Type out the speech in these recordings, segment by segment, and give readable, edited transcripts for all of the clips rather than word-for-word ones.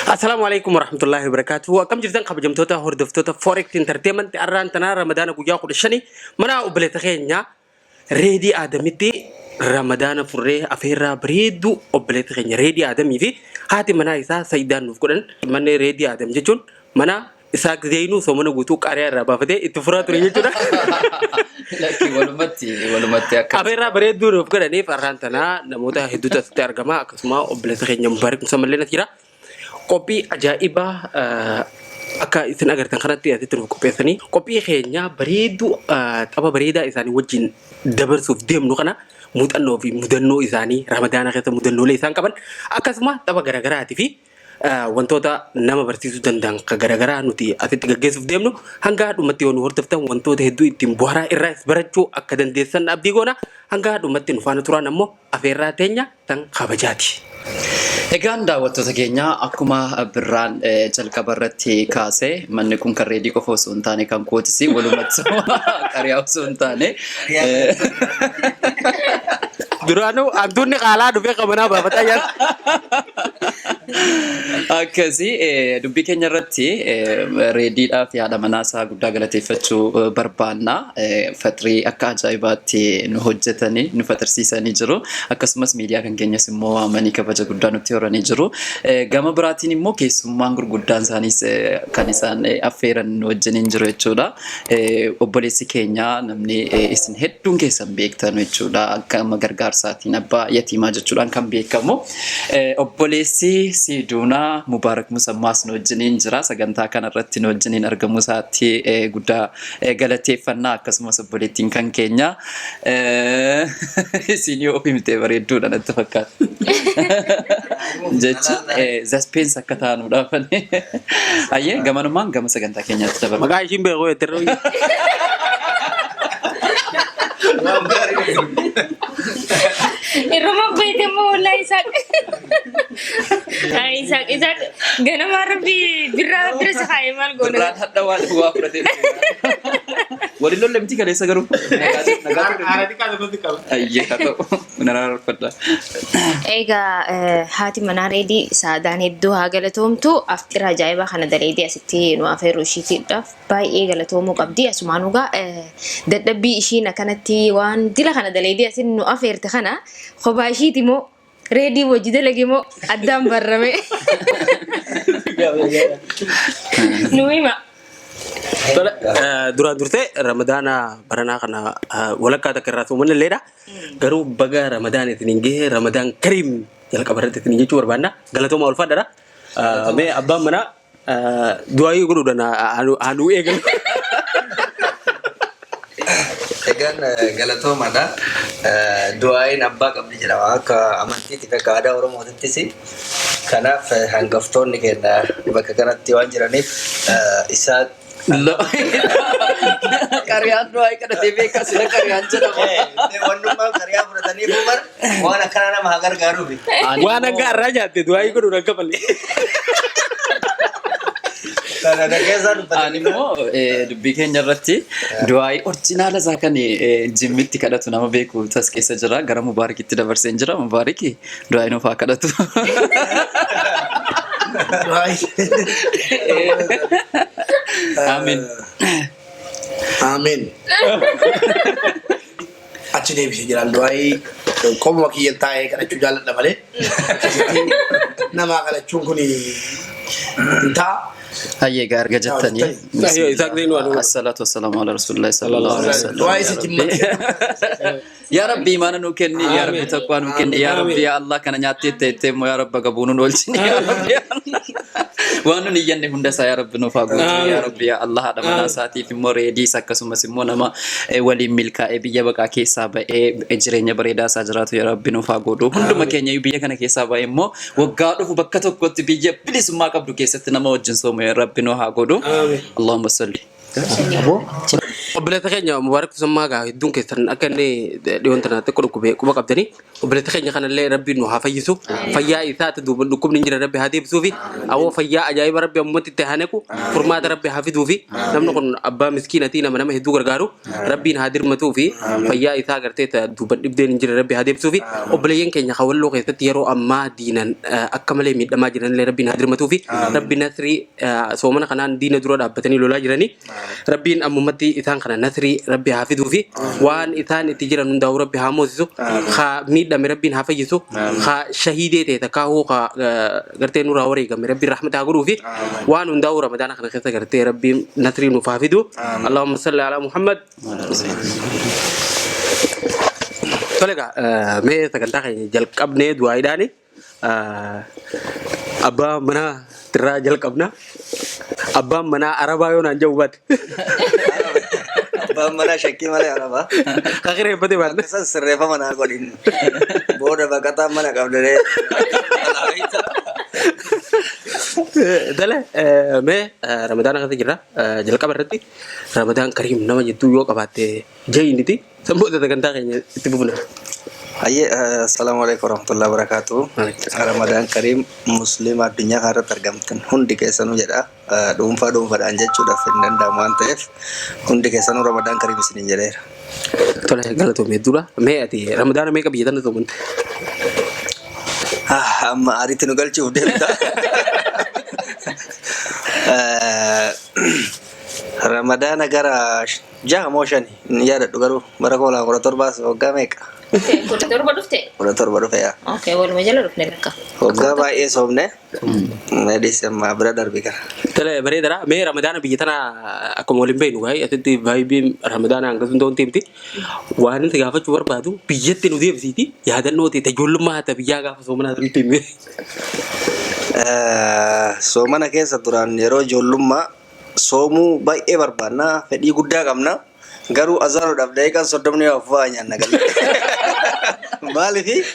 Assalaamu alaikum warahmatullahi wabarakatuh. Akkam jirtan kabajamtoota hordoftoota Forex Entertainment arraan tanaa Ramadaana guyyaa 15 mana obboleessa keenya Reedii Aadamitti Ramadaana furree afeerraa bareedduu obboleessa keenya Reedii Aadamii fi haati manaa isaa Sayidaan nuuf godhan. Manni Reedii Aadam jechuun mana Isaaq Zeynuu soomana guutuu qaariyaa irraa baafatee itti furaa ture jechuudha. Lakki walumatti walumatti akka. Afeerraa bareedduu nuuf godhaniif arraan tanaa namoota hedduutu asitti argama. Akkasuma obboleessa keenya Mubaarik Musammallee as jira. Qophii ajaa'ibaa akka isin agartan kanatti asitti nuuf qopheessanii qophii keenya bareedduu tapha bareedaa isaanii wajjin dabarsuuf deemnu kana muuxannoo fi mudannoo isaanii ramadaana keessa mudannoolee isaan qaban akkasuma tapha garaagaraatii fi wantoota nama barsiisuu danda'an kan garaagaraa nuti asitti gaggeessuuf deemnu hanga dhumatti yoo nu hordoftan wantoota hedduu ittiin bu'aaraa irraas barachuu akka dandeessan abdii goona hanga dhumatti nu faana turaan ammoo afeerraa teenya tan kabajaati. Egaan daawwattoota keenya akkuma Birraan jalqaba irratti kaase manni kun kan reedii qofa osoo hin taane kan kootis walumatti qariyaa osoo hin taane Duraanuu hantuunni qaalaa dhufee qabanaa baafataa jira. Akkasii dubbii keenya irratti reediidhaa fi haadha manaa isaa guddaa galateeffachuu barbaanna. Faxirii akka ajaa'ibaatti nu hojjetanii nu faxirsiisanii jiru. Akkasumas miidiyaa kan keenyas immoo waamanii kabaja guddaa nutti horanii jiru. Gama biraatiin immoo keessummaan gurguddaan isaaniis kan isaan affeeran nu wajjiniin jiru jechuudha. Obboleessi keenya namni isin hedduun keessan beektan jechuudha. Gama gargaarsaatiin abbaa yatiimaa jechuudhaan kan beekamu. Obboleessi Siiduunaa Mubaarak Musammaas nu wajjiniin jira. Sagantaa kanarratti nu wajjiniin argamuu isaatti guddaa galateeffannaa akkasumas obboleettiin kan keenya isin yoo of himte bareedduudha natti fakkaata. Jechuun zaspeens akka taanuudhaaf. Ayyee gamanumaan gama sagantaa keenyaatti dabarra. Maqaa ishiin beeku jettirra. Irruma beekte immoo wallahi Isaaq. Ay Isaaq Isaaq ganamaa rabbi birraa bira si kaa'e maal goona. Birraan hadha waan waa fudhatee dhufe. Waliin lolle miti kaleessa garuu. Nagaa nagaa ture. Aara xiqqaa tokkotti qaba. Ayyee haa ta'u. Nan araarfadha. Egaa haati manaa reedii saadaan hedduu haa galatoomtu afxira ajaa'ibaa kana daleedee asitti nu afeeruu ishiitiidhaaf baay'ee galatoomuu qabdi asumaanuu gaa dadhabbii ishiin akkanatti waan dila kana daleedee asin nu afeerte kana kophaa ishiiti moo reedii wajji dalage moo addaan barrame nu hima. Tole, duraan dursee Ramadaana baranaa kana walakkaa takka irraa soomanna illeedha. Garuu baga Ramadaan isiniin gahe Ramadaan Kariim jalqaba irratti isiniin jechuu barbaanna. Galatoomaa ulfaadhaadha. Mee abbaan manaa Du'aayii godhuudhaan haa nuu eegalu. Egaan galatoomaadha. Du'aayiin abbaa qabdi jedhama akka amantiitti fi akka aadaa Oromootittis. Kanaaf hangaftoonni keenya bakka kanatti waan jiraniif isaan Qariyaan du'aayii kadhatee beekaa sila qariyaan jedhama. Wannummaan qariyaa fudhatanii bu'uura waan akkana nama haa gargaaruufi. Ani Waan hanga immoo har'aa nyaatte du'aayii godhuun akka malee. Kana keessaa dubbatan. Ani immoo dubbii keenya irratti du'aayii orjinaala isaa kan jimmitti kadhatu nama beeku tas keessa jira. Gara Mubaarikitti dabarseen jira. Mubaariki du'aayii nuuf haa kadhatu. Amiin. Amiin. Achi deebisee jiraan du'aayii qomuma kiyyan taa'ee kadhachuu jaalladha malee akkasitti namaa kadhachuun kun hin ta'a. Hayyee egaa erga jettanii. Ayyoo, Isaaq Zeenuu anu. Asalaatu wasalaamu ala rasuulillahi sallallahu alaihi wasallam. Du'aa isa jimmatti. Yaa Rabbi imaana nuu kenni, yaa Rabbi taqwaa nuu kenni, yaa Rabbi yaa Allah kana nyaattee teettee immoo yaa Rabbi agabuu nuun oolchini yaa Rabbi yaa Allah. Waan nun iyyanne hunda isaa yaa Rabbi nuuf haa guutu yaa Rabbi yaa Allah haadha manaa isaatiif immoo reediis akkasumas immoo nama waliin milkaa'ee biyya baqaa keessaa ba'ee jireenya bareedaa isaa jiraatu yaa Rabbi nuuf haa godhu. Hunduma keenya iyyuu biyya kana keessaa ba'ee immoo waggaa dhufu bakka tokkotti biyya bilisummaa qabdu keessatti nama wajjin soomu yaa Rabbi nu haa godhu. Allahumma salli. Obboleessa keenya Mubaarak Tusammaa gaa hedduun keessan akka inni dhiyoon tana xiqqoo dhukkubee quba qabdanii obboleessa keenya kanallee rabbiin nu haa fayyisu. Fayyaa isaatti duuba dhukkubni hin jira rabbi haa deebisuufi. Awoo fayyaa ajaa'iba rabbi ammatti itti haa nequ. Furmaata rabbi haa fiduufi. Namni kun abbaa miskiinatii nama nama hedduu gargaaru rabbiin haa dirmatuufi. Fayyaa isaa gartee duuban dhibdeen hin jira rabbi haa deebisuufi. Obboleeyyan keenya hawalloo keessatti yeroo ammaa diinan akka malee miidhamaa jiranillee rabbiin haa dirmatuufi. Rabbi nasrii soomana kanaan diina dura dhaabbatanii lolaa jiranii. Rabbiin ammumatti isaan kana nasrii rabbi haa fiduufi waan isaan itti jiran hundaa'u rabbi haa moosisu haa miidhame rabbiin haa fayyisu haa shahiidee ta'e takkaahuu haa gartee nurraa wareegame rabbiin rahmata haa godhuufi waan hundaa'u ramadaana kana keessa gartee rabbiin nasrii nuuf haa fidu. Allahumma salli alaa Muhammad. Tole egaa mee sagantaa keenya jalqabnee du'aayiidhaani. Abbaa manaa irraa jalqabna. Abbaan manaa arabaa yoo naan jedhu baate. Abbaan manaa shakkii malee araba. Ka kireeffate baanne. Akka san sirreeffama naa godhin. Booda baqataan mana qabdee. Tole mee ramadaana keessa jirra. Jalqaba irratti ramadaan kariim nama jettuu yoo qabaatte jayiniti. San booda sagantaa keenya itti fufna. Hayyee, assalaamu alaikum warahmatullahi wabarakatuh. Ramadaan Kariim Musliima addunyaa kanarratti argamtan hundi keessanuu jedha. Dhuunfaa dhuunfaadhaan jechuudhaaf hin danda'amu waan ta'eef hundi keessanuu Ramadaan Kariim isiniin jedheera. Tole galatoomii hedduudha. Mee ati ramadaana meeqa biyya tana soomante? Amma aariitti nu galchuuf deemta. Ramadaana gara jaha moo shani hin yaadadhu garuu bara 2017 waggaa meeqa? 17 dhufte? 17 dhufe yaa. Okay, waluma jala dhufne lakka. Waggaa baay'ee soomne. Meedhis amma bira darbi kana. Tole bareedaadha. Mee ramadaana biyya tana akkuma waliin beeknu gaa'ee asitti vaayibiin ramadaana hanga sun ta'uun deemti. Waan inni gaafachuu barbaadu biyyatti nu deebisiiti yaadannoo ta'e ijoollummaa haata biyyaa gaafa soomanaa nutti hime. Soomana keessa duraan yeroo ijoollummaa soomuu baay'ee barbaanna, fedhii guddaa qabna. Garuu azaanuudhaaf daqiiqaan 30 yoo hafu nyaanna galee. Maaliif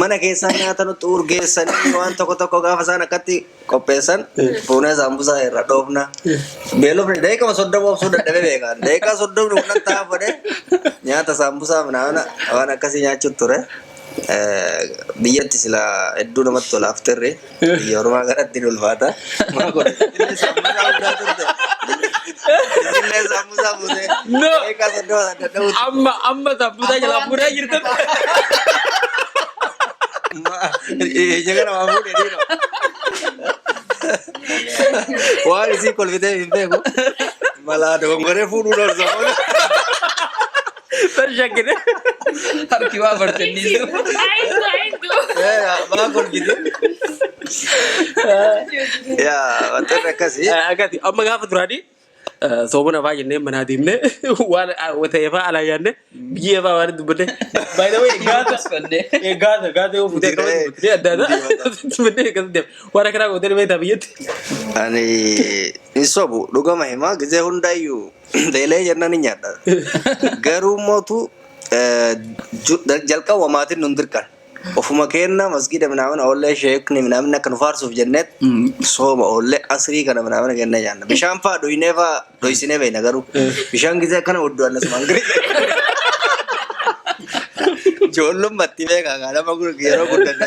mana keessaa nyaata nutti urgeessanii waan tokko tokko gaafa isaan akkatti qopheessan fuunee saambusaa irra dhoofna. Beelofni daqiiqama 30 obsuu dadhabee beekan. Daqiiqaa 30 kunan ta'a fudhee nyaata saambusaa minaamin waan akkasii nyaachuu ture. Biyyatti sila hedduu namatti tola aftirri. Biyya ormaa kanatti ni ulfaata. Maa godhe? Inni saambusaa hundaa turte. Isinillee saambusaa fuutee. No. Daqiiqaa 30 dadhabuutu. Amma amma saambusaa jalaa fuudhaa jirtan. Ija kana waa fuudhe dhiiroo. Waan isii kolfitee hin beeku. Malaa dogongoree fuudhuu dhoorsa. Tan shakkine. Harki waa bartenniisu. Ayindu, ayindu. Maa kolfite? Yaa wantoonni akkasii. Akkasi amma gaafa duraanii soomana fa'aa jennee manaa deemnee waan ta'e fa'aa alaa yaadne biyyee fa'aa waan dubbanne. By the way gaasa gaasa gaasa yoo fuutee akkamitti dubbattee adda addaa dubbattee akkasitti deema. Waan akkanaa gootee beektaa biyyatti. Ani hin sobu dhugama himaa gizee hundaayyuu beelee jennaan hin nyaadha. Garuu mootu jalqaba maatiin nun dirqan. Ofuma kenna masgiida minaamin oollee sheekni minaamin akka nu faarsuuf jenneet sooma oollee asrii kana minaamin kennee nyaanna. Bishaan fa'aa dhuynee fa'aa dhoysinee beekna garuu bishaan gizee akkana hudduu annasumaan giri. Ijoollummaatti beekaa kaa nama yeroo guddanne.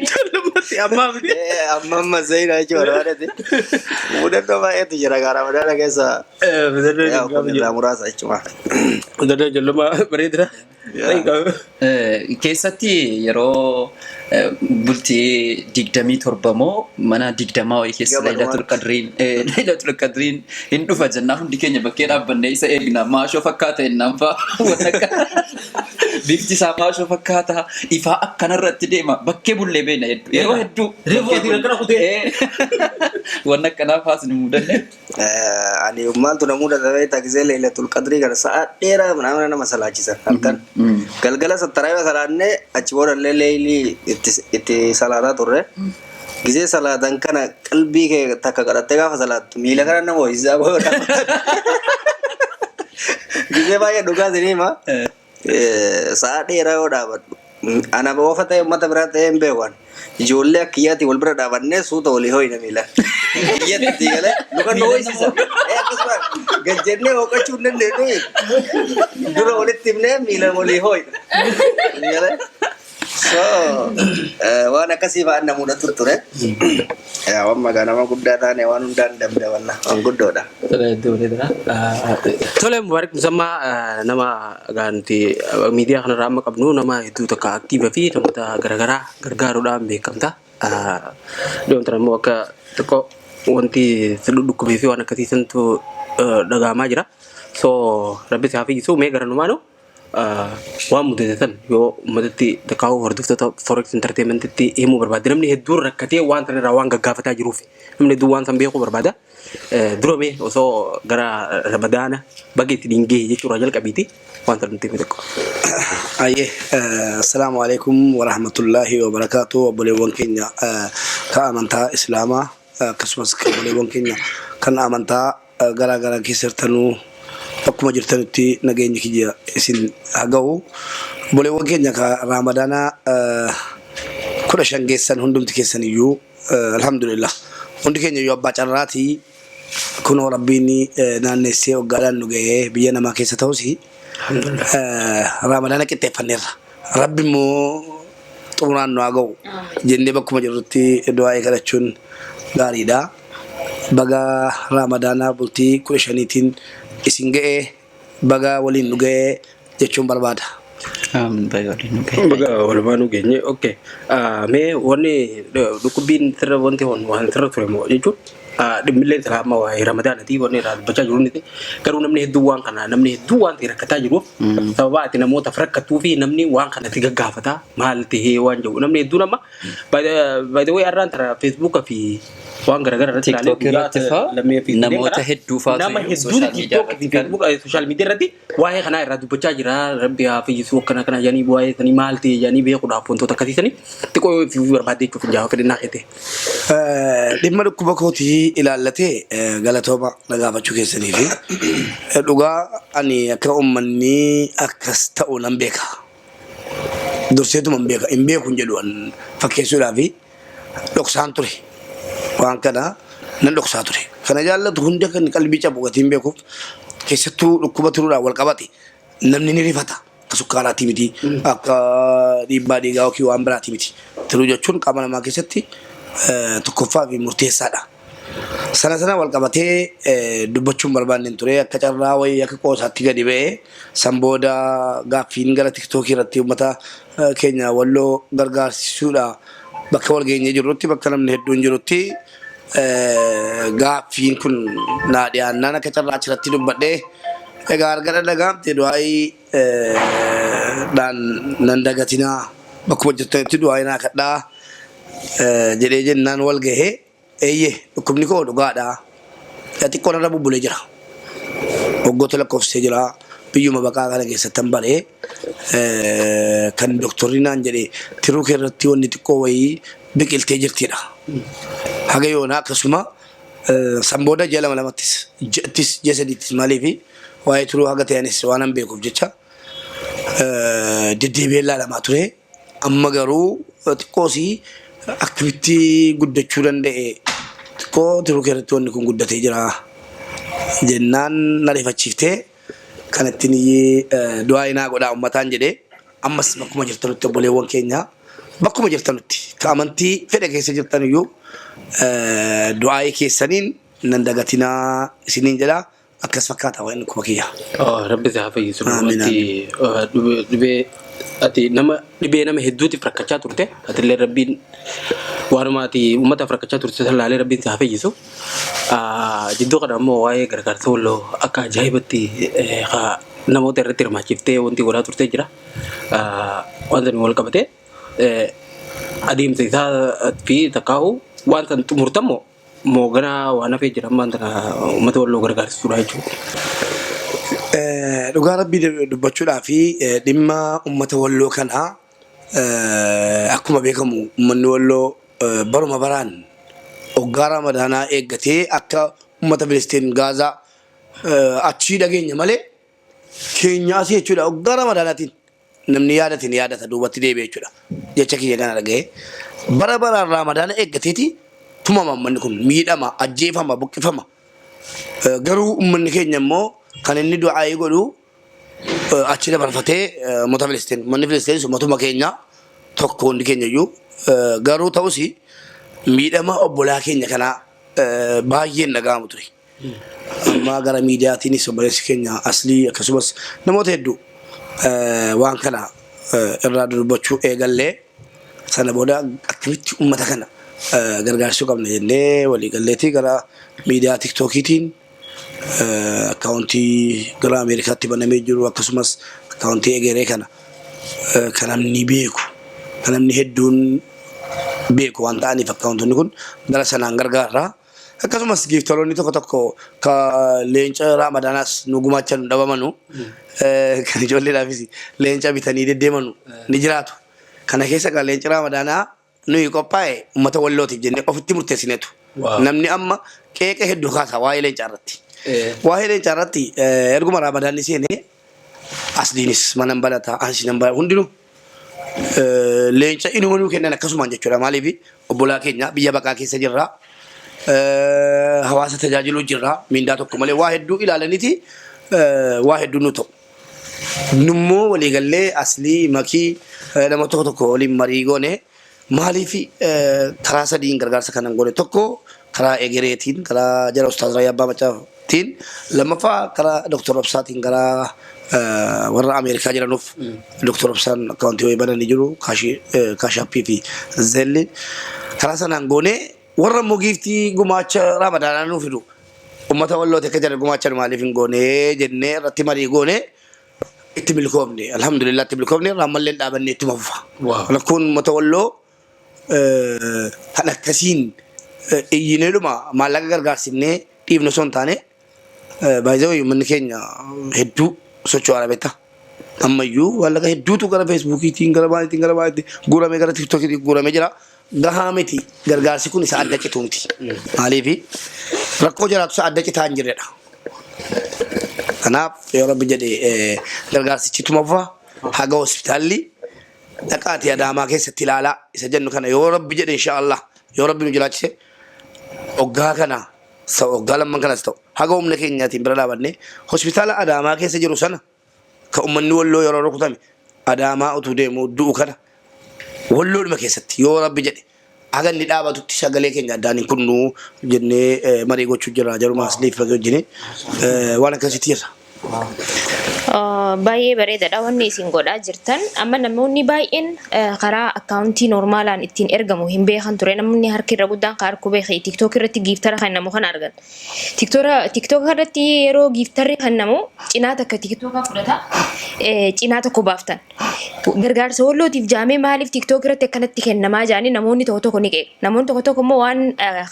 Ijoollummaatti ammaa miti. Amma amma zayinaa jechuun barbaadate. Mudannoo baay'eetu jira kaa ramadaana keessa. Yaa kun irraa muraasa jechuudha. Mudannoo ijoollummaa bareedina. Keessatti yeroo bultii 27 moo mana 20 wayii keessa Gama Lailatul dhumaatti. Qadriin Lailatul Qadriin hin dhufa jennaa hundi keenya bakkee dhaabbannee isa eegna maashoo fakkaata jennaan fa'a waan akka bifti isaa maashoo fakkaata ifaa akkanarratti deema bakkee bullee beekna hedduu yeroo hedduu Reefu bakkee ati akkana kutee. Waan akkanaa faas ni mudanne. Ani maaltu na mudata beektaa gisee Lailatul Qadrii kana sa'a dheeraa mana nama salaachisan halkan. Galgala sattaraayima salaannee achi booda illee leeylii itti salaataa turre. Gisee salaatan kana qalbii kee takka kadhattee gaafa salaattu miila kana nama ho'isaa booda. Gisee baay'ee dhugaa isinii hima. Sa'a dheeraa yoo dhaabadhu. Ana qofa ta'e uummata biraa ta'e hin beeku ani. Ijoollee akkiyyaatii wal bira dhaabannee suuta walii ho'ina miila. Biyyatti galee. Luka nu ho'isisa. Akkasuma gad jennee hooqachuu hin dandeenyu. Dura walitti himnee miila walii hoo'ina. Galee. So waan akkasii fa'aan na mudatu ture. Waan maqaa nama guddaa taane waan hundaan damdamanna waan guddoodha. Tole, Mubaarik Musammaa, nama nuti miidiyaa kanarraa amma qabnu, nama hedduu takka active fi namoota garaagaraa gargaaruudhaan beekamta. Dhiyoon tana immoo akka xiqqoo wanti si dhukkubee fi waan akkasii santu dhaga'amaa jira. So rabbi si haa fayyisu. Mee garanumaanu waan mudate san yoo uummatatti, takkaa'uu hordoftoota Forex Entertainmentitti himuu barbaade, namni hedduun rakkatee waan sanarraa waan gaggaafataa jiruuf namni hedduun waan san beekuu barbaada. Dura mee osoo gara Ramadaana baga itti dhingee jechuudha jalqabiiti waan san nutti himi xiqqoo. Ayyee, assalaamu alaikum warahmatullaahi wabarakaatu. Obboleewwan keenya kan amantaa Islaamaa, akkasumas obboleewwan keenya kan amantaa garaa garaa keessa jirtanuu, bakkuma jirtanutti nageenyi kiyya isin haa ga'u. Obboleewwan keenya kan Raamadaana 15 geessan hundumti keessan iyyuu, alhamdulillah, hundi keenya iyyuu abbaa carraatii. Kunoo Rabbiin naannessee waggaadhaan nu ga'ee, biyya namaa keessa ta'us Raamadaana qixxeeffanneerra. Rabbi immoo xumuraan nu haa ga'u jennee bakkuma jirrutti du'aa'ee kadhachuun gaariidha. Baga Raamadaana bultii 15tiin isin ga'ee, baga waliin nu ga'ee jechuun barbaada. Amiin, baga waliin nu ga'e. Baga walumaa nu geenye. Okay. Mee wanni dhukkubbiin sirra, wanti waan sirra ture moo jechuun dhimmillee silaa amma waa'ee Ramadaanatii wanni irraa dubbachaa jiru miti. Garuu namni hedduun waan kana, namni hedduun waan ta'e rakkataa jiruuf, sababa ati namootaaf rakkattuu fi namni waan kanatti gaggaafata maal tahee waan jedhu namni hedduun amma, by the way, har'aan tana Feesbuuka fi waan garaagaraa irratti ilaalee TikTok irratti guyyaa faa lammii fi namoota hedduu faatu nama iyyuu hedduun social media TikTok fi irratti kan Facebook, social media irratti waa'ee kanaa irraa dubbachaa jira. Rabbi haa fayyisuu, akkana kana jedhanii, waa'ee sanii maal ta'e jedhanii beekuudhaaf wantoota akkasii sanii xiqqoo yoo fi barbaadde jechuuf hin jaafa fedhinnaa keete. Dhimma dhukkuba kootii ilaallatee, galatooma na gaafachuu keessanii fi dhugaa ani akka uummanni akkas ta'u nan beeka. Durseetuma hin beeka. Hin beeku hin jedhu, an fakkeessuudhaa fi dhoksaan ture. Waan kana nan dhoksaa ture. Kana jaallatu hunda kan qalbii cabu gatiin beekuuf, keessattuu dhukkuba turuudhaan wal qabate namni ni rifata. Akka sukkaaraatii miti, akka dhiibbaa dhiigaa yookiin waan biraatii miti. Tiruu jechuun qaama namaa keessatti tokkoffaa fi murteessaadha. Sana sana wal qabatee dubbachuun barbaanne ture. Akka carraa wayii akka qoosaatti gadi ba'ee, san booda gaaffiin gara Tiktookii irratti uummata keenya Walloo gargaarsiisuudha, bakka wal geenyee jirrutti, bakka namni hedduun jirutti gaaffiin kun naa dhiyaannaan akka carraa achirratti dubbadhee, egaa argana dhagaamte. Du'aayii dhaan nan dagatinaa, bakkuma jirtanitti du'aayii naa kadhaa jedhee jennaan wal gahee. Eeyyee, dhukkubni koo dhugaadha. Xiqqoo narra bubbulee jira. Waggoota lakkoofsisee jira. Biyyuma baqaa kana keessatti baree kan doktorri naan jedhe tiruu kee irratti wanni xiqqoo wayii biqiltee jirtidha. Haga yoonaa akkasuma san booda ji'a lama lamattis, ji'attis, ji'a sadiittis, maaliifi waa'ee tiruu haga ta'anis waan an beekuuf jecha deddeebi'ee ilaalamaa ture. Amma garuu xiqqoosii akkamitti guddachuu danda'e, xiqqoo tiruu kee irratti wanni kun guddatee jira jennaan na rifachiiftee, kan ittiin du'aa naa godhaa uummataan jedhee, ammas bakkuma jirtanutti, obboleewwan keenya bakkuma jirtanutti, ka amantii fedhe keessa jirtan iyyuu, du'aayii keessaniin nan dagatinaa isiniin jedha. Akkas fakkaata waan dhukkuba kiyya. Rabbi si haa fayyisu. Amiin. Dhugumatti dhibee ati nama dhibee nama hedduutiif rakkachaa turte, atillee Rabbiin waanuma ati uummataaf rakkachaa turte san laalee Rabbiin si haa fayyisu. Jidduu kana ammoo waa'ee gargaarsa Walloo akka ajaa'ibatti namoota irratti hirmaachiftee wanti godhaa turte jira. Wanta wal qabatee adeemsa isaa fi takkaa'u waan san xumurtammoo moo ganaa waan hafee jira ammaan tana uummata Walloo gargaarsisuudha jechuudha? Dhugaa Rabbii dubbachuudhaa fi dhimma uummata Walloo kanaa, akkuma beekamu uummanni Walloo baruma baraan hoggaa Ramadaanaa eeggatee akka uummata Filisteen Gaazaa achii dhageenya malee keenya asii jechuudha, hoggaa Ramadaanaatiin namni yaadate ni yaadata, duubatti deebi'e jechuudha. Jecha kiyya kana dhaga'ee bara baraan Ramadaana eeggateeti Tumama uummanni kun miidhama, ajjeefama, buqqifama. Garuu uummanni keenya immoo kan inni du'aayii godhu achi dabarfatee uummata Filistiin. Uummanni Filistiinis uummatuma keenya tokko hundi keenya iyyuu. Garuu ta'us miidhama obbolaa keenya kanaa baay'een dhaga'amu ture. Amma gara miidiyaatiinis obboleessi keenya Aslii akkasumas namoota hedduu waan kana irraa dubbachuu eegallee sana booda akkamitti uummata kana gargaarsuu qabna jennee walii galleetii gara miidiyaa tiktookiitiin akkaawuntii gara Ameerikaatti banamee jiru akkasumas akkaawuntii egeree kana kan namni beeku kan namni hedduun beeku waan ta'aniif akkaawuntonni kun gara sanaan gargaarra. Akkasumas giiftaroonni tokko tokko ka leenca Raamadaanaas nu gumaachan nu dhabamanu kan ijoolleedhaafis leenca bitanii deddeemanu ni jiraatu. Kana keessa kan leenci Raamadaanaa nuyi qophaa'e uummata Wallootiif jennee ofitti murteessinetu. Namni amma qeeqa hedduu kaasa waa'ee leencaa irratti. Waa'ee leencaa irratti erguma Raamadaanni seenee asliinis mana hin banata, ansi nan banata hundinuu leenca inuma nuu kennan akkasumaan jechuudha. Maaliif obbolaa keenya biyya baqaa keessa jirra. Hawaasa tajaajiluu jirra. Miindaa tokko malee waa hedduu ilaalaniiti waa hedduu nu ta'u. Nummoo waliigallee aslii makii nama tokko tokko waliin marii goone maaliif karaa sadiin gargaarsa kanan goone tokko karaa egereetiin karaa jara Ustaaz Raayyaa Abbaa Maccaatiin lammaffaa karaa Dr. Obsaatiin karaa warra Ameerikaa jiranuuf Dr. Obsaan akkaawuntii wayii bananii jiru kaashaappii fi zeelli karaa sanaan goone warra immoo giiftii gumaacha Ramadaanaa nuu fidu ummata Wallooti akka jedhan gumaacha maaliif hin goone jennee irratti marii goone itti milkoofne, alhamdulillah itti milkoofne, ammallee hin dhaabanne, ittuma fufa. Rakkoon uummata Walloo kan akkasiin iyyineedhuma maallaqa gargaarsifnee dhiifnu osoo hin taane, baay'ee uummanni keenya hedduu socho'aadha beektaa. Ammayyuu maallaqa hedduutu gara feesbuukiitiin gara maaliitiin gara maaliitiin guuramee gara tiktookiitiin guuramee jira. Gahaa miti, gargaarsi kun isa adda citu miti. Maaliif rakkoo jiraatu isa adda citaa hin jirredha. Kanaaf yoo Rabbi jedhe gargaarsichi ittuma fufa haga hospitaalli dhaqaatii Adaamaa keessatti ilaalaa isa jennu kana yoo Rabbi jedhe insha Allah yoo Rabbi nu jiraachise hoggaa kana hoggaa lamman kanas ta'u haga humna keenyaatiin bira dhaabannee hospitaala Adaamaa keessa jiru sana ka ummanni Walloo yeroo rukutame Adaamaa utuu deemu du'u kana Walloodhuma keessatti yoo Rabbi jedhe haga inni dhaabatutti sagalee keenya addaan hin kunnu jennee marii gochuu jirra jaruma asliif bakka wajjin waan akkasitti jirra. Baay'ee bareedaadha wanni isin godhaa jirtan. Amma namoonni baay'een karaa akkaawuntii normaalaan ittiin ergamu hin beekan ture. Namni harki irra guddaan kan harku beeke TikTok irratti giiftara kennamu kan argan. TikTok irratti yeroo giiftarri kennamu cinaa takka TikTok fudhata, cinaa tokko baaftan. Gargaarsa Wallootiif jaamee maaliif TikTok irratti akkanatti kennamaa jaanii namoonni tokko tokko ni qeequ. Namoonni tokko tokko immoo waan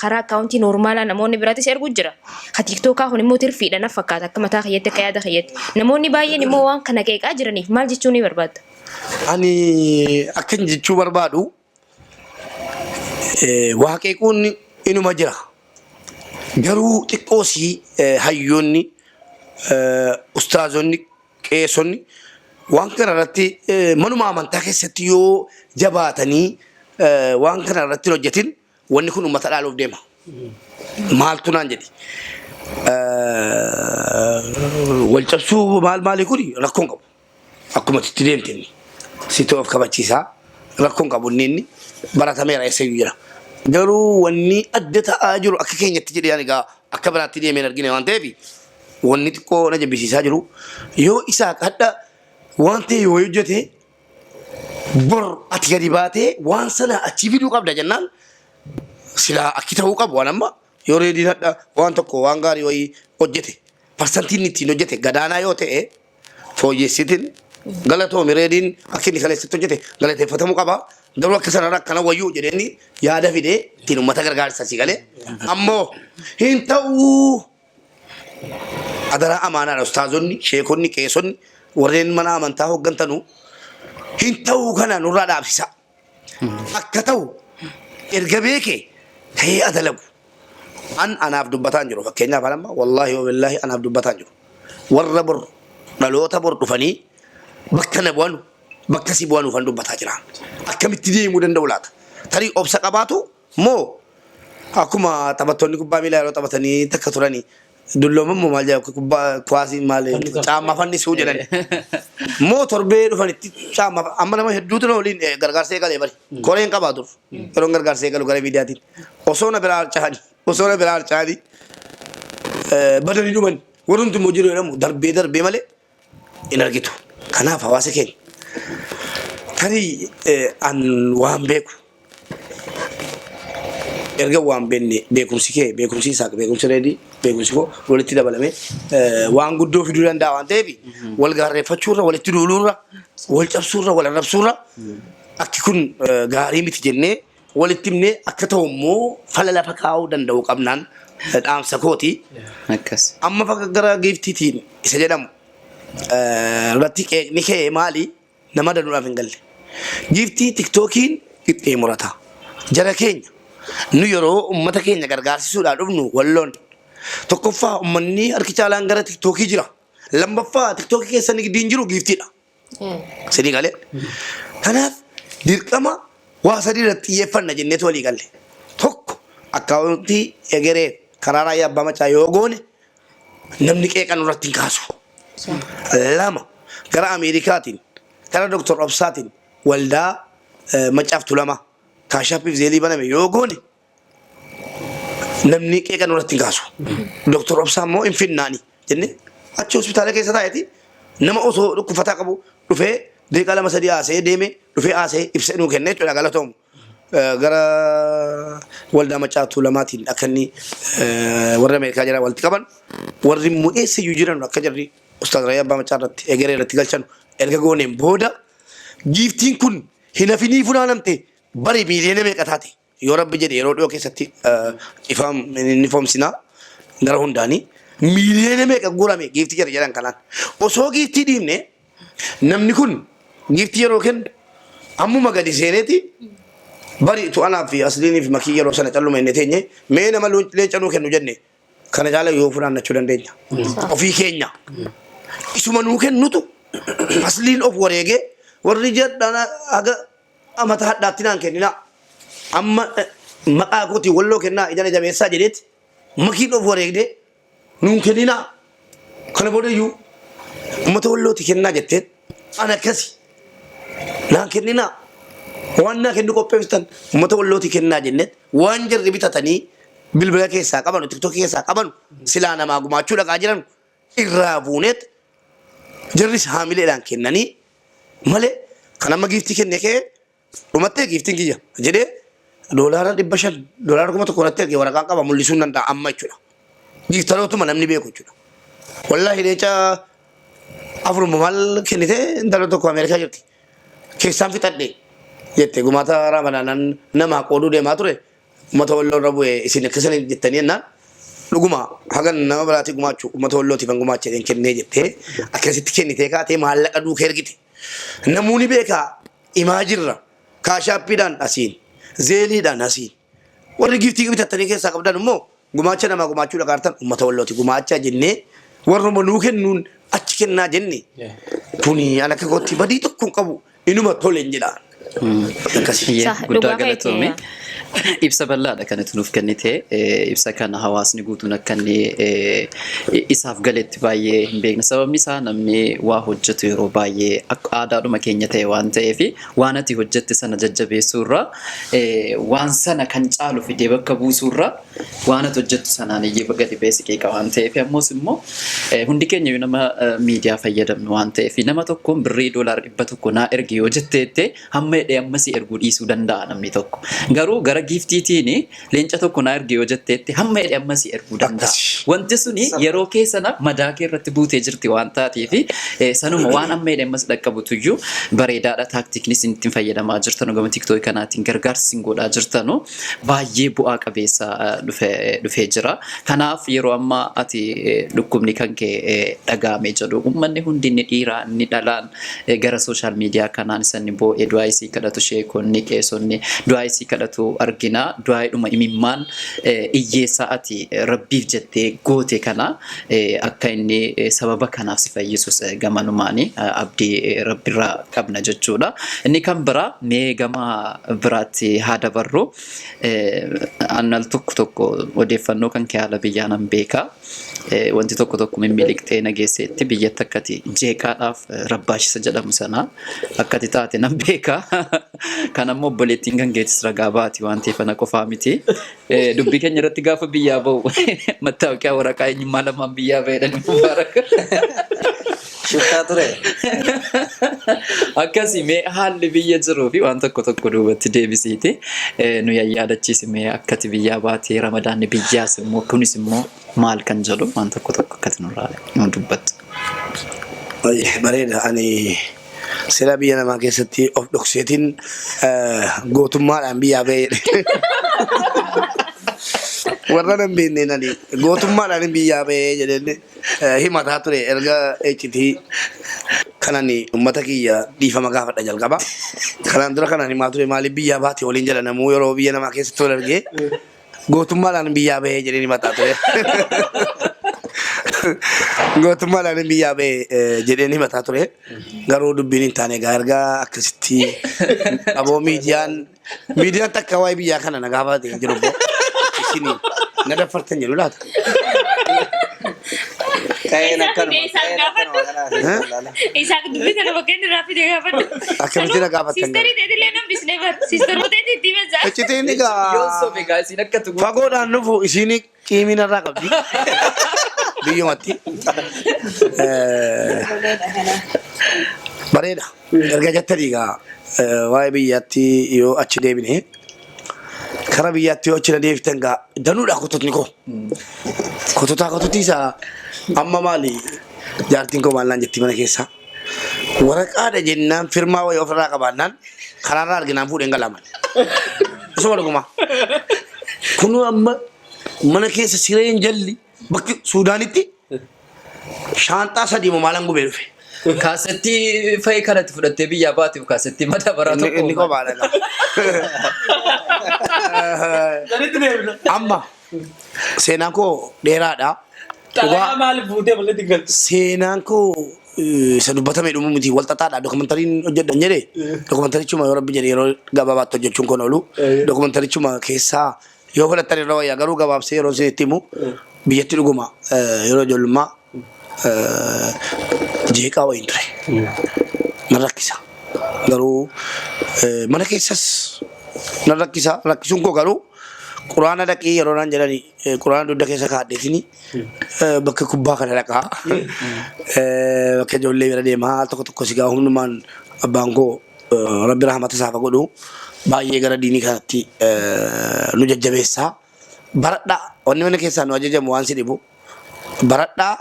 karaa akkaawuntii noormaalaa namoonni biraatis ergu jira. Ka TikTokaa kun immoo tirfiidha na fakkaata akka mataa kiyyatti, akka yaada kiyyatti. Namoonni baay'een immoo waan kana qeeqaa jiraniif maal jechuu ni barbaadda? Ani akkan jechuu barbaadu waa qeequun inuma jira. Garuu xiqqoosii hayyoonni, ustaazonni, qeesonni waan kana irratti manuma amantaa keessatti yoo jabaatanii waan kana irratti hin hojjetin wanni kun uummata dhaaluuf deema. Maaltu naan jedhi. Wal cabsuu maal maalii kun rakkoon qabu. Akkuma itti deemte inni. Situ of kabachiisaa rakkoon qabu inni inni baratameera eessayyuu jira. Garuu wanni adda ta'aa jiru akka keenyatti jedhee ani egaa akka biraatti deemee hin argine waan ta'eef wanni xiqqoo na jibbisiisaa jiru yoo Isaaq hadha waan ta'e yoo hojjete bor ati gadi baatee waan sana achii fiduu qabda jennaan silaa akki ta'uu qabu waan amma yoo reediin hadha waan tokko waan gaarii wayii hojjete parsantiin inni ittiin hojjete gadaanaa yoo ta'e fooyyessitin galatoomi, reediin akka inni kaleessatti hojjete galateeffatamuu qaba. Garuu akka sanarra akkana wayyuu jedheenni yaada fidee ittiin uummata gargaarsa si galee. Ammoo hin ta'uu, adaraa amaanaadha, ustaazonni, sheekonni, qeesonni, warreen mana amantaa hooggantanuu hin ta'uu kana nurraa dhaabsisa. Akka ta'u erga beeke ta'ee adalagu. An anaaf dubbataan jiru fakkeenyaaf an amma wallaahi wabillaahi anaaf dubbataan jiru. Warra bor dhaloota bor dhufanii bakka na bu'anu bakka si bu'anuufan dubbataa jira. Akkamitti deemuu danda'u laata? Tarii obsa qabaatu moo Akkuma taphattoonni kubbaa miilaa yeroo taphatanii takka turanii dullooman moo maal jedhamu, kubbaa kuwaasii maal caammaa fannisuu jedhan. Moo torbee dhufanitti caammaa amma nama hedduutu na waliin gargaarsa eegalee bari. Koreen qabaa dur. Yeroon gargaarsa eegalu gara miidiyaatiin. Osoo na biraa harca'anii, osoo na biraa harca'anii badanii dhuman. Warrumti immoo jiru jedhamu darbee darbee malee hin argitu. Kanaaf hawaasa keenya tarii an waan beeku erga waan beekne, beekumsi kee, beekumsi isaa, beekumsi Reedii, beekumsi koo walitti dabalame waan guddoo fiduu danda'a waan ta'eef, wal gaarreeffachuurra, walitti duuluurra, wal cabsuurra, wal arrabsuurra, akki kun gaarii miti jennee walitti himnee akka ta'u immoo fala lafa kaa'uu danda'u qabnaan dhaamsa kooti. Akkas. Amma fakka gara giiftiitiin isa jedhamu irratti qeeqni kee maali, nama danuudhaaf hin galle. Giiftii TikTokiin qixxee murata. Jara keenya, nu yeroo ummata keenya gargaarsisuudhaa dhufnu, Walloon tokkoffaa ummanni harki caalaan gara TikTokii jira. Lammaffaa TikTokii keessa nigdiin jiru giiftiidha. Sidii galee. Kanaaf dirqama waa sadii irratti xiyyeeffanna jenneetu walii galle. Tokko, akkaawuntii egeree karaa Raayyaa Abbaa Macaa yoo goone namni qeeqa nurratti hin kaasu. Lama, gara Ameerikaatiin gara Dr. Obsaatiin waldaa Maccaaf Tuulamaa Cash Appiif Zelleii baname yoo goone namni qeeqa nurratti hin kaasu. Dr. Obsaa immoo hin finnaani jenne achi hospitaala keessa taa'eeti nama osoo dhukkufataa qabu dhufee daqiiqaa 2 3 haasa'ee deeme, dhufee haasa'ee ibsa nuu kenne jechuudha, galatoomu. Gara waldaa Maccaa Tuulamaatiin akka inni warri Ameerikaa jiran walitti qaban, warri immoo eessayyuu jiran akka jarri Ustaaz Raayyaa Abbaa Maccaa irratti egeree irratti galchan erga gooneen booda, giiftiin kun hin hafinii funaanamte bari miiliyoona meeqa taate, yoo Rabbi jedhe yeroo dhiyoo keessatti ifaam inni foomsinaa gara hundaanii miiliyoona meeqa guurame giiftii jedhe jedhan. Kanaan osoo giiftii dhiibne, namni kun giiftii yeroo kennu ammuma gadi seeneeti bari tu anaa fi Asliinii fi Makii yeroo sana calluma inni teenye mee nama leenca nuu kennu jenne, kana caala yoo funaannachuu dandeenya. Ofii keenya isuma nuu kennutu Asliin of wareegee warri jedhan haga amata hadhaatti naan kenninaa, amma maqaa kootiin Walloo kennaa, ija na jabeessaa jedheeti Makiin of wareegdee nuun kenninaa, kana booda iyyuu uummata Wallooti kennaa jetteen, ana akkasi naan kenninaa, waan naa kennu qopheessitan uummata Wallooti kennaa jenneet, waan jarri bitatanii bilbila keessaa qabanu, TikTokii keessaa qabanu, silaa namaa gumaachuu dhaqaa jiran irraa buuneet jarris haamileedhaan kennanii malee, kan amma giiftii kenne kee dhumattee giiftiin kiyya jedhee $500, $1000 natti erge, waraqaan qaba, mul'isuu hin danda'a amma jechuudha. Giiftarootuma namni beeku jechuudha. Wallaahi leenca afuruma maal kennite, intala tokko Ameerikaa jirti. Keessaan fixadhe jette, gumaata Ramadaanan namaa qooduu deemaa ture. Uummata Walloo irra bu'e isin akkasana jettanii jennaan, dhuguma hagan nama biraatii gumaachuu uummata Wallootiif an gumaacha jedheen kennee jettee akkasitti kennitee kaatee maallaqa duuka ergite. Namoonni beekaa himaa jirra. Cash Appiidhaan asiin, Zelleiidhaan asiin. Warri giiftii bitattanii keessaa qabdan immoo gumaacha namaa gumaachuu dhaqaartan uummata Wallooti gumaacha jennee warruma nuu kennuun achi kennaa jenne. Kuni an akka kootti badii tokko hin qabu, inuma tole hin jedha. Akkasii. Iyyee, Sah, guddaa dhugaa keeti. galatoomi. Ibsa bal'aadha kanatti nuuf kennite. Ibsa kana hawaasni guutuun akka inni isaaf galetti baay'ee hin beekne. Sababni isaa namni waa hojjetu yeroo baay'ee akka aadaadhuma keenya ta'e waan ta'eef, waan ati hojjette sana jajjabeessuurra, waan sana kan caalu fidee bakka buusuurra, waan ati hojjettu sanaan iyyuu gadi ba'ee si qeeqa waan ta'eef, ammoos immoo hundi keenya iyyuu nama miidiyaa fayyadamnu waan ta'eef, nama tokkoon birrii $100 naa ergi yoo jetteette, hamma hidhee amma si erguu dhiisuu danda'a namni tokko. Garuu gara giiftiitiin leenca tokko naa ergi yoo jetteette, hamma hidhee amma si erguu danda'a. Akkasi. Wanti suni yeroo kee sana madaa kee irratti buutee jirti waan taateef, sanuma waan amma hidhee ammas dhaqqabutuyyuu bareedaadha. Taaktikni isin ittiin fayyadamaa jirtanu gama TikTokii kanaatiin gargaarsi isin godhaa jirtanu baay'ee bu'aa qabeessa dhufee jira. Kanaaf yeroo ammaa ati dhukkubni kan kee dhaga'amee jedhu uummanni hundi, inni dhiiraa inni dhalaan, gara social media kanaan isa inni boo'ee du'aa isii kadhatu sheekonni, qeesonni du'aayii sii kadhatu argina. Du'aayiidhuma imimmaan hiyyeessaa ati Rabbiif jettee goote kana akka inni sababa kanaaf si fayyisus gamanumaani abdii Rabbirraa qabna jechuudha. Inni kan biraa mee gama biraatti haa dabarru. An al tokko tokko odeeffannoo kan kee haala biyyaa nan beeka. Wanti tokko tokko mimmiliqxee na geesseetti biyyatti akkati jeeqaadhaaf rabbaashisa jedhamu sana akkati taate nan beeka. Kan ammoo obboleettiin kan keetis ragaa baati waan ta'eef ana qofaa miti. Dubbii keenya irratti gaafa biyyaa ba'u mattaawoqiyaa waraqaa eenyummaa lamaan biyyaa ba'edha Mubaarak. Shiftaa ture. Akkasii mee haalli biyya jiruu fi waan tokko tokko duubatti deebisiiti. Nu yayyaadachiisi mee akkati biyyaa baatee ramadaanni biyyaas immoo kunis immoo maal kan jedhu waan tokko tokko akkati nurraa nu dubbattu. Bareeda ani seera biyya namaa keessatti of dhokseetiin gootummaadhaan biyyaa ba'e jedhe. Warra nan beekneen ani gootummaadhaan biyyaa ba'e jedheen himataa ture erga iccitii kanan uummata kiyya dhiifama gaafadha jalqaba. Kanaan dura kanan himaa ture maaliif biyyaa baate waliin jedha namuu yeroo biyya namaa keessatti wal argee gootummaadhaan biyyaa bahee jedheen himataa ture. Gootummaadhaan biyyaa bahee jedheen himataa ture. Garuu dubbiin hin taane egaa erga akkasitti aboo miidiyaan miidiyaan takka waa'ee biyyaa kana na gaafate hin jiru. Isin na daffartan jedhu laata? Ka'een Isaan akkanuma. fide, isaan Ka'een akkanuma gaafadhu. kanaaf. Isaaq dubbii kana bakka inni irraa fide gaafadhu. Akkamitti na gaafattan Siistarii teetillee nan bisnee bar. Siistaroota teetii itti himessa. Iccitiin Yoon egaa sobe gaa isin akka tuqu. fagoodhaan dhufu isiin qiimiin irraa qabdi. Biyyumatti. Bareeda. Erga jettanii egaa waa'ee biyyaatti yoo achi deebine kara biyyaatti yoo achi na deebitan egaa danuudha kototni koo. Kototaa kototii isaa amma maali jaartiin koo maal naan jetti mana keessaa. Waraqaadha jennaan firmaa wayii ofirraa qabaannaan karaarraa arginaan fuudheen galaaman. Isuma dhuguma. Kun amma mana keessa sireen jalli bakki Suudaanitti shaanxaa sadii moo maalan gubee dhufe. Kaasettii fa'i kanatti fudhattee biyyaa baateef kaasettii madabaraa Inni tokko. inni kophaadha. Amma seenaan koo dheeraadha. Xalayaa maaliif fuutee balleetti galtu? Seenaan koo isa dubbatame dhumu miti wal xaxaadha. Dokumentariin hojjedhan jedhe dokumentarichuma yoo rabbi jedhe yeroo gabaabaatti hojjechuun kun oolu dokumentarichuma keessaa yoo fudhattan irra wayyaa garuu gabaabsee yeroo isin itti himu biyyatti dhuguma yeroo ijoollummaa jeeqaa wayiin ture. Nan rakkisa. Garuu mana keessas nan rakkisa. Rakkisuun koo garuu quraana dhaqii yeroo naan jedhani quraana dugda keessa kaadheetini bakka kubbaa kana dhaqaa. Bakka ijoollee bira deemaa al tokko tokko sigaa humnumaan abbaan koo rabbi rahmata isaaf haa godhu baay'ee gara diinii kanatti nu jajjabeessaa. Baradhaa wanni mana keessaa nu ajajamu waan si dhibu baradhaa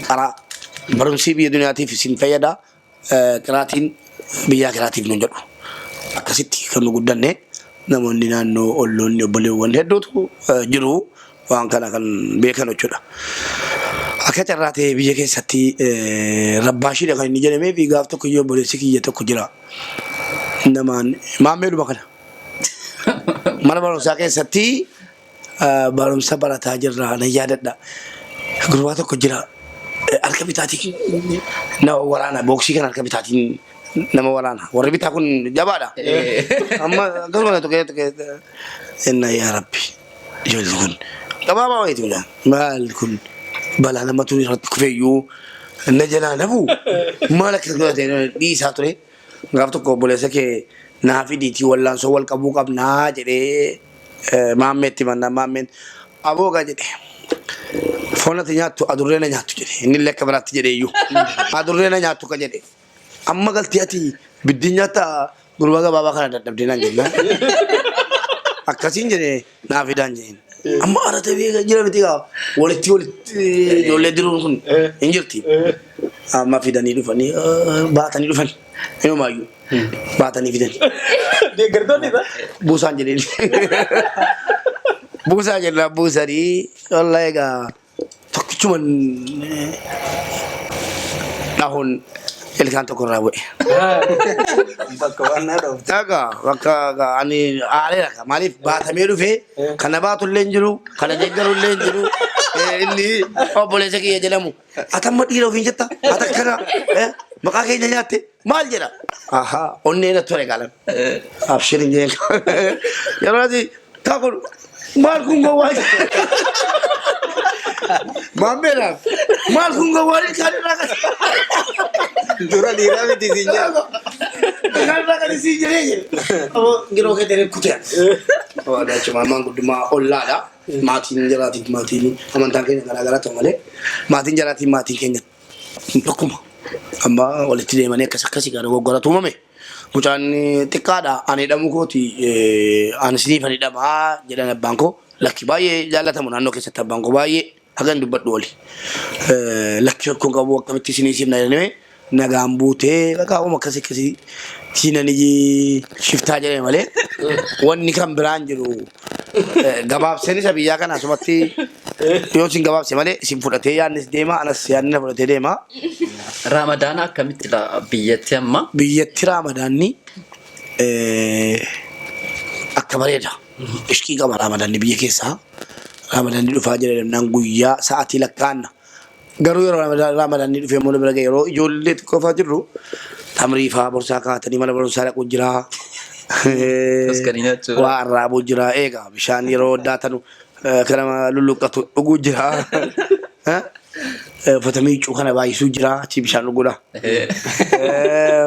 qaraa barumsi biyya duniyaatiif isin fayyada qiraatiin biyyaa kiraatiif nu jedhu akkasitti kan nu guddanne namoonni naannoo olloonni obboleewwan hedduutu jiru waan kana kan beekan jechuudha. Akka carraa ta'ee biyya keessatti rabbaashiidha kan inni jedhamee fi gaaf tokko iyyuu obboleessi kiyya tokko jira. Namaan maammeedhuma kana. Mana barumsaa keessatti barumsa barataa jirra nan yaadadha. Gurbaa tokko jira harka bitaatiin nama waraana booksii kan harka bitaatiin nama waraana. Warri bitaa kun jabaadha. Amma akkasuma tuqee tuqee inna yaa rabbi ijoolli kun gabaabaa wayiiti mucaan maal kun balaa namatu irratti kufeeyyuu na jalaa nafu maal akkas godhate dhiisaa ture. Gaaf tokko obboleessa kee naa fidiitii wallaansoo wal qabuu qabnaa jedhee maammeetti mannaan maammeen aboogaa jedhe. Foon ati nyaattu adurree na nyaattu jedhe. Inni illee akka biraatti jedhe iyyuu. Adurree na nyaattu ka jedhe. Amma galtee ati biddiin nyaatta gurbaa gabaabaa kana dadhabdee naan jennaan. Akkasiin jedhe naa fidaan jedheen. Amma arata beeka jira miti gaa walitti walitti ijoollee diruun kun hin jirti. Amma fidanii dhufanii baatanii dhufan. Inumaayyuu baatanii fidanii. Deeggartoonni isaa. Buusaan jedheen. Buusaa jennaan buusanii wallahi egaa tokkichuman dhahuun Ilkaan tokko irraa bu'e. Bakka waan na dhoofte. Dhagaa bakka ani aareera ka maaliif baatamee dhufee kana baatu illee hin jiru kana deeggaru illee hin jiru inni obboleessa kiyya jedhamu atamma dhiira ofiin jetta ata akkana maqaa keenya nyaatte maal jedha ahaa onnee na tole qaalan abshir hin jeen yeroo ati taa kun maal kun gowwaa maammeedhaaf maal kun gowwaa ilkaan irraa kan Dura dhiiraa miti siin jedha. Ilkaan irraa kan isiin jedhee jedhe. Ammoo yeroo kee ta'e kutee. Waadaa jechuun ammaan guddummaa ollaadha. Maatiin jaraatiif maatiin amantaan keenya garaagaraa ta'u malee maatiin jaraatiif maatiin keenya tokkuma. Amma walitti deemanii akkas akkasii gara goggoratu uumame. Mucaan xiqqaadha. Ani hidhamuu kooti ani isiniif ani hidhamaa jedhan abbaan koo. Lakki baay'ee jaallatamu naannoo keessatti abbaan koo baay'ee hagan dubbadhu oli. Lakki rakkoon qabu akkamitti isinii siif na jedhame nagaan buutee bakka uuma akkasii akkasii siinanii shiftaa jedhame malee wanni kan biraan jiru. Gabaabseen isa biyyaa kana asumatti yoo isin gabaabse malee isin fudhatee yaadnis deema anas yaadni na fudhatee deema. Raamadaana akkamitti biyyatti amma? Biyyatti raamadaanni akka bareeda. Ishqii qaba raamadaanni biyya keessaa. Raamadaanni dhufaa jira jennaan guyyaa sa'aatii lakkaa'anna. Garuu yeroo raamadaanni dhufee immoo bira ga'e yeroo ijoollee xiqqoo fa'aa jirru tamrii fa'aa borsaa kaa'atanii mana barumsaa dhaquu jira. Toskanii nyaachuu. Waa arraabuu jira. Egaa bishaan yeroo daatanu kan nama lulluqqatu dhuguu jira. Uffata miiccuu kana baay'isuu jira. Achi bishaan dhuguudha.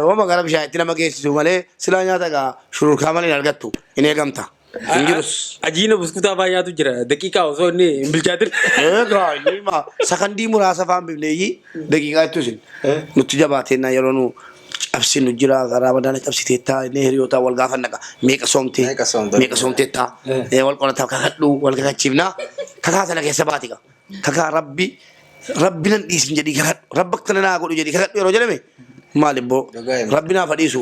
Wama gara bishaan itti nama geessisu malee silaa nyaata egaa shururkaa malee hin argattu. Hin eegamta. Hin jirus. Ajiina buskutaa fa'aa nyaatu jira. Daqiiqaa osoo inni hin bilchaatin. Egaa inni ma sakandii muraasa fa'aan bifneeyyi daqiiqaa jettu isin nutti jabaateenna yeroo nu cabsinu jira karaa madaala cabsiteettaa inni hiriyoota wal gaafanna qa meeqa soomte Meeqa soomte? Meeqa soomteettaa wal qorataa kakadhu wal kakachiifna kakaa sana keessa baati qa kakaa rabbi rabbi nan dhiisin jedhii kakadhu rabbi akkana naa godhu jedhii kakadhu yeroo jedhame maal ibboo Dhugaa himte. Rabbi naaf haa dhiisu.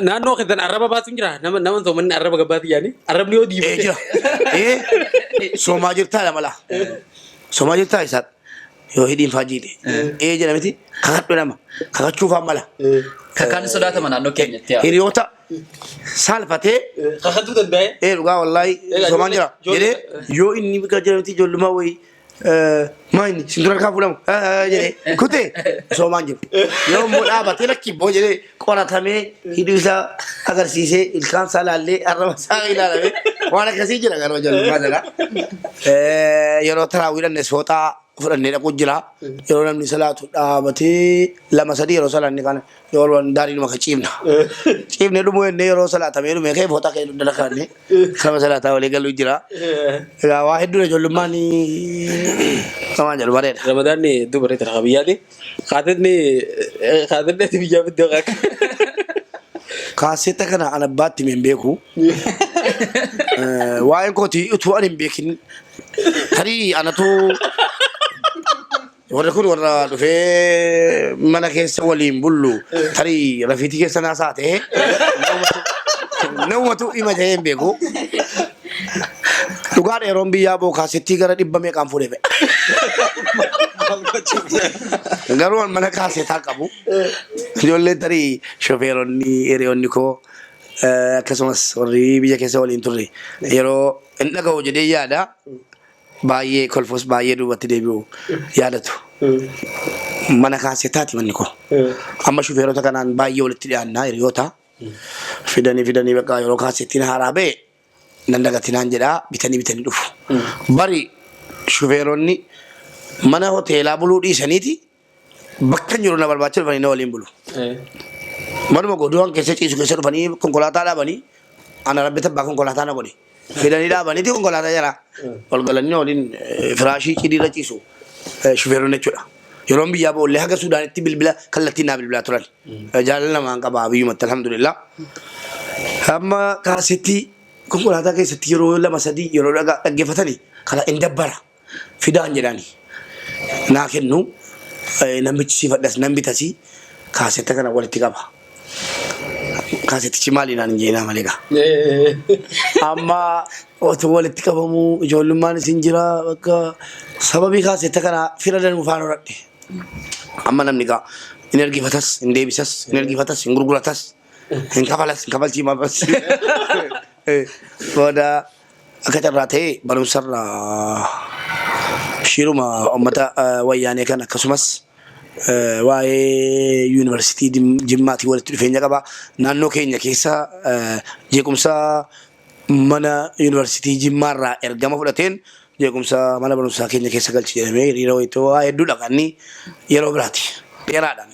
Naannoo keessan arraba baasuun jira. Nama nama soomanni arraba gabbaati yaani. Arrabni yoo diimate. Jira. Soomaa jirtaa dha mala. Soomaa jirtaa isaa yoo hidhiin faa jiidhe. Jedha miti kakadhu nama kakachuu faa mala. Kakaan sodaatama naannoo keenyatti yaa. Hiriyoota saalfatee Kakatuu danda'e. Dhugaa wallaahi Egaa soomaan jira ijoollee- jedhee yoo inni bika jira miti ijoollummaa wayii maa inni sin dura harkaa fuudhamu jedhee kutee soomaan jiru. Yoo immoo dhaabatee lakki boo jedhee qoratamee hidhii isaa agarsiisee ilkaan isaa laallee arraba isaa ilaalamee waan akkasii jira garuu ijoollummaa sana. Yeroo taraawii dhanne fooxaa fudhannee dhaquu jira. Yeroo namni salaatu dhaabatee lama sadii yeroo salaanni kana yeroo daariinuma kan ciifna. Ciifnee dhumuu jennee yeroo salaatamee dhumee ka'ee fooxaa ka'ee dhala kaannee sama salaataa walii galuu jira. Egaa waa hedduudha ijoollummaan namaan jedhu bareeda. Ramadaanni hedduu bareeda raqa biyyaati. Kaatetni kaatetni ati biyyaa fiddee akka. Kaaseetta kana an abbaatti himee hin beeku. Waa'een kooti utuu ani hin beekin tarii anatu warri kun warra dhufee mana keessa waliin bullu tarii rafiitii keessa naasaa ta'e namumatu hima ta'ee hin beeku. Dhugaadha yeroon biyyaa boo kaasettii gara dhibba meeqaan fuudhee ba'e. Garuu an mana kaasetaa qabu. Ijoolleen tarii shofeeronni hiriyoonni koo akkasumas warri biyya keessa waliin turre yeroo hin dhaga'u jedhee yaada. Baay'ee kolfus baay'ee duubatti deebi'u yaadatu. Mana kaasetaati manni koo. Amma shufeerota kanaan baay'ee walitti dhiyaannaa hiriyoota. Fidanii fidanii bakka yeroo kaasettiin haaraa ba'e nan dagatinaan jedhaa bitanii bitanii dhufu. Bari shufeeronni mana hoteelaa buluu dhiisaniiti bakka hin jiru na barbaacha dhufanii na waliin bulu. Manuma godoon keessa ciisu keessa dhufanii konkolaataa dhaabanii ana rabbi tabbaa konkolaataa na godhe. Fidanii dhaabaniiti konkolaataa jala ol galanii na waliin firaashii cidiirra ciisu shufeeronni jechuudha. Yeroon biyyaa ba'ullee haga Suudaanitti bilbila kallattiin naa bilbilaa turan. Jaalala namaan qaba biyyumatti alhamdulillah. Amma kaasetti konkolaataa keessatti yeroo lama sadii yeroo dhaggeeffatanii kana hin dabbara fidaan jedhani. Naa kennu namichi siifadhas nan bitasi kaasetta kana walitti qaba. Kaasettichi maali naan hin jeenaa malee gaa. Amma otoo walitti qabamuu ijoollummaan isin jira bakka sababii kaasetta kana fira danuu faana horadhe. Amma namni gaa Hin ergifatas, hin deebisas, hin ergifatas, hin gurguratas, hin kafalas, hin kafalchiifamas. Booda akka carraa ta'e barumsarraa shiiruma uummata wayyaanee kan akkasumas waa'ee yuunivarsiitii Jimmaatiin walitti dhufeenya qaba. Naannoo keenya keessa jeequmsa mana yuunivarsiitii Jimmaarraa ergama fudhateen jeequmsa mana barumsaa keenya keessa galche jedhamee hiriira wayitoo waa hedduudha kan inni yeroo biraati. Dheeraadha.